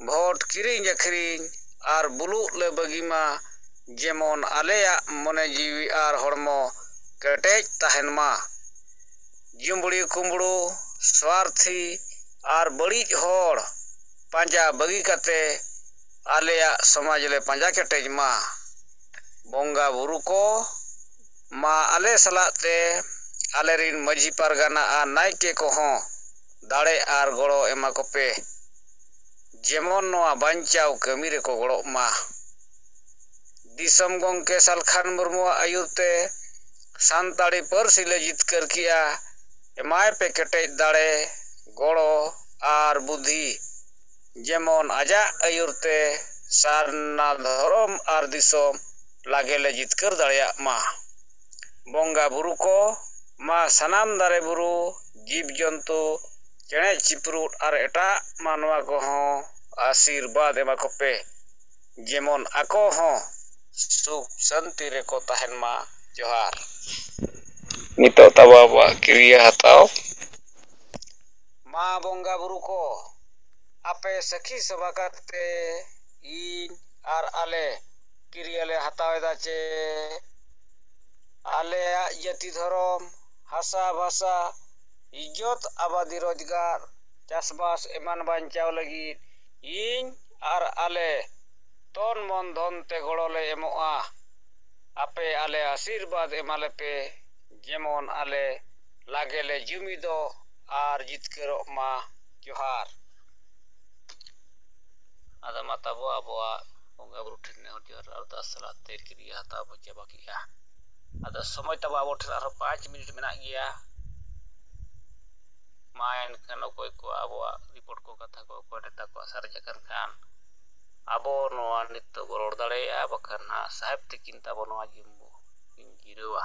ᱵᱷᱳᱴ ᱠᱤᱨᱤᱧ ᱟᱹᱠᱷᱨᱤᱧ ᱟᱨ ᱵᱩᱞᱩᱜ ᱞᱮ ᱵᱟᱹᱜᱤ ᱢᱟ, ᱡᱮᱢᱚᱱ ᱟᱞᱮᱭᱟᱜ ᱢᱚᱱᱮ ᱡᱤᱣᱤ ᱟᱨ ᱦᱚᱲᱢᱚ ᱠᱮᱴᱮᱡ ᱛᱟᱦᱮᱱ ᱢᱟ᱾ ᱡᱩᱢᱵᱽᱲᱤ ᱠᱩᱢᱵᱽᱲᱩ, ᱥᱣᱟᱨᱛᱷᱤ ᱟᱨ ᱵᱟᱹᱲᱤᱡ ᱦᱚᱲ ᱯᱟᱸᱡᱟ ᱵᱟᱹᱜᱤ ᱠᱟᱛᱮ ᱟᱞᱮᱭᱟᱜ ᱥᱚᱢᱟᱡᱽ ᱞᱮ ᱯᱟᱸᱡᱟ ᱠᱮᱴᱮᱡ ᱢᱟ᱾ ᱵᱚᱸᱜᱟ ᱵᱩᱨᱩ ᱠᱚ, ᱢᱟ ᱟᱞᱮ ᱥᱟᱞᱟᱜ ᱛᱮ ᱟᱞᱮᱨᱤᱱ ᱢᱟᱹᱡᱷᱤ ᱯᱟᱨᱜᱟᱱᱟ ᱟᱨ ᱱᱟᱭᱠᱮ ᱠᱚᱦᱚᱸ ᱫᱟᱲᱮ ᱟᱨ ᱜᱚᱲᱚ ᱮᱢᱟ ᱠᱚᱯᱮ, ᱡᱮᱢᱚᱱ ᱱᱚᱣᱟ ᱵᱟᱧᱪᱟᱣ ᱠᱟᱹᱢᱤ ᱨᱮᱠᱚ ᱜᱚᱲᱚᱜ ᱢᱟ᱾ ᱫᱤᱥᱚᱢ ᱜᱚᱢᱠᱮ ᱥᱟᱞᱠᱷᱟᱱ ᱢᱩᱨᱢᱩᱣᱟᱜ ᱟᱹᱭᱩᱨ ᱛᱮ ᱥᱟᱱᱛᱟᱲᱤ ᱯᱟᱹᱨᱥᱤ ᱞᱮ ᱡᱤᱛᱠᱟᱹᱨ ᱠᱮᱜᱼᱟ᱾ ᱮᱢᱟᱭ ᱯᱮ ᱠᱮᱴᱮᱡ ᱫᱟᱲᱮ, ᱜᱚᱲᱚ ᱟᱨ ᱵᱩᱫᱷᱤ, ᱡᱮᱢᱚᱱ ᱟᱡᱟᱜ ᱟᱹᱭᱩᱨ ᱛᱮ ᱥᱟᱨᱱᱟ ᱫᱷᱚᱨᱚᱢ ᱟᱨ ᱫᱤᱥᱚᱢ ᱞᱟᱜᱮ ᱞᱮ ᱡᱤᱛᱠᱟᱹᱨ ᱫᱟᱲᱮᱭᱟᱜ ᱢᱟ᱾ ᱵᱚᱸᱜᱟ ᱵᱩᱨᱩ ᱠᱚ, ᱢᱟ ᱥᱟᱱᱟᱢ ᱫᱟᱨᱮ ᱵᱩᱨᱩ, ᱡᱤᱵᱽ ᱡᱚᱱᱛᱩ, ᱪᱮᱬᱮ ᱪᱤᱯᱨᱩᱫ ᱟᱨ ᱮᱴᱟᱜ ᱢᱟᱱᱣᱟ ᱠᱚᱦᱚᱸ ᱟᱥᱤᱨᱵᱟᱫᱽ ᱮᱢᱟ ᱠᱚᱯᱮ, ᱡᱮᱢᱚᱱ ᱟᱠᱚ ᱦᱚᱸ ᱥᱩᱠ ᱥᱟᱱᱛᱤ ᱨᱮᱠᱚ ᱛᱟᱦᱮᱱ ᱢᱟ᱾ ᱡᱚᱦᱟᱨ᱾ ᱱᱤᱛᱚᱜ ᱛᱟᱵᱚ ᱟᱵᱚᱣᱟᱜ ᱠᱤᱨᱤᱭᱟᱹ ᱦᱟᱛᱟᱣ᱾ ᱢᱟ ᱵᱚᱸᱜᱟ ᱵᱩᱨᱩ ᱠᱚ, ᱟᱯᱮ ᱥᱟᱹᱠᱷᱤ ᱥᱚᱵᱷᱟ ᱠᱟᱛᱮ ᱤᱧ ᱟᱨ ᱟᱞᱮ ᱠᱤᱨᱤᱭᱟᱹ ᱞᱮ ᱦᱟᱛᱟᱣ ᱮᱫᱟ ᱪᱮ ᱟᱞᱮᱭᱟᱜ ᱡᱟᱹᱛᱤ ᱫᱷᱚᱨᱚᱢ, ᱦᱟᱥᱟ ᱵᱷᱟᱥᱟ, ᱤᱡᱽᱡᱚᱛ ᱟᱵᱟᱫᱤ ᱨᱳᱡᱽᱜᱟᱨ, ᱪᱟᱥᱵᱟᱥ ᱮᱢᱟᱱ ᱵᱟᱧᱪᱟᱣ ᱞᱟᱹᱜᱤᱫ ᱤᱧ ᱟᱨ ᱟᱞᱮ ᱛᱚᱱ ᱢᱚᱱ ᱫᱷᱚᱱ ᱛᱮ ᱜᱚᱲᱚ ᱞᱮ ᱮᱢᱚᱜᱼᱟ᱾ ᱟᱯᱮ ᱟᱞᱮ ᱟᱥᱤᱨᱵᱟᱫᱽ ᱮᱢᱟ ᱞᱮᱯᱮ, ᱡᱮᱢᱚᱱ ᱟᱞᱮ ᱞᱟᱜᱮ ᱞᱮ ᱡᱩᱢᱤᱫᱚᱜ ᱟᱨ ᱡᱤᱛᱠᱟᱹᱨᱚᱜ ᱢᱟ᱾ ᱡᱚᱦᱟᱨ᱾ ᱟᱫᱚ ᱢᱟ ᱛᱟᱵᱚ ᱟᱵᱚᱣᱟᱜ ᱵᱚᱸᱜᱟ ᱵᱩᱨᱩ ᱴᱷᱮᱱ ᱱᱮᱦᱚᱨ ᱡᱚᱦᱟᱨ ᱟᱨᱫᱟᱥ ᱥᱟᱞᱟᱜ ᱛᱮ ᱠᱤᱨᱤᱭᱟᱹ ᱦᱟᱛᱟᱣ ᱵᱚ ᱪᱟᱵᱟ ᱠᱮᱜᱼᱟ᱾ ᱟᱫᱚ ᱥᱚᱢᱚᱭ ᱛᱟᱵᱚ ᱟᱵᱚ ᱴᱷᱮᱱ ᱟᱨᱦᱚᱸ ᱯᱟᱸᱪ ᱢᱤᱱᱤᱴ ᱢᱮᱱᱟᱜ ᱜᱮᱭᱟ᱾ ᱢᱟ ᱮᱱᱠᱷᱟᱱ ᱚᱠᱚᱭ ᱠᱚ ᱟᱵᱚᱣᱟᱜ ᱨᱤᱯᱳᱨᱴ ᱠᱚ, ᱠᱟᱛᱷᱟ ᱠᱚ ᱚᱠᱚᱭ ᱱᱮᱛᱟ ᱠᱚᱣᱟᱜ ᱥᱟᱨᱮᱡ ᱟᱠᱟᱱ ᱠᱷᱟᱱ ᱟᱵᱚ ᱱᱚᱣᱟ ᱱᱤᱛᱚᱜ ᱵᱚ ᱨᱚᱲ ᱫᱟᱲᱮᱭᱟᱜᱼᱟ, ᱵᱟᱠᱷᱟᱱ ᱦᱟᱸᱜ ᱥᱟᱦᱮᱵᱽ ᱛᱤᱠᱤᱱ ᱛᱟᱵᱚ ᱱᱚᱣᱟ ᱡᱤᱢ ᱵᱚ ᱡᱤᱨᱟᱹᱣᱟ᱾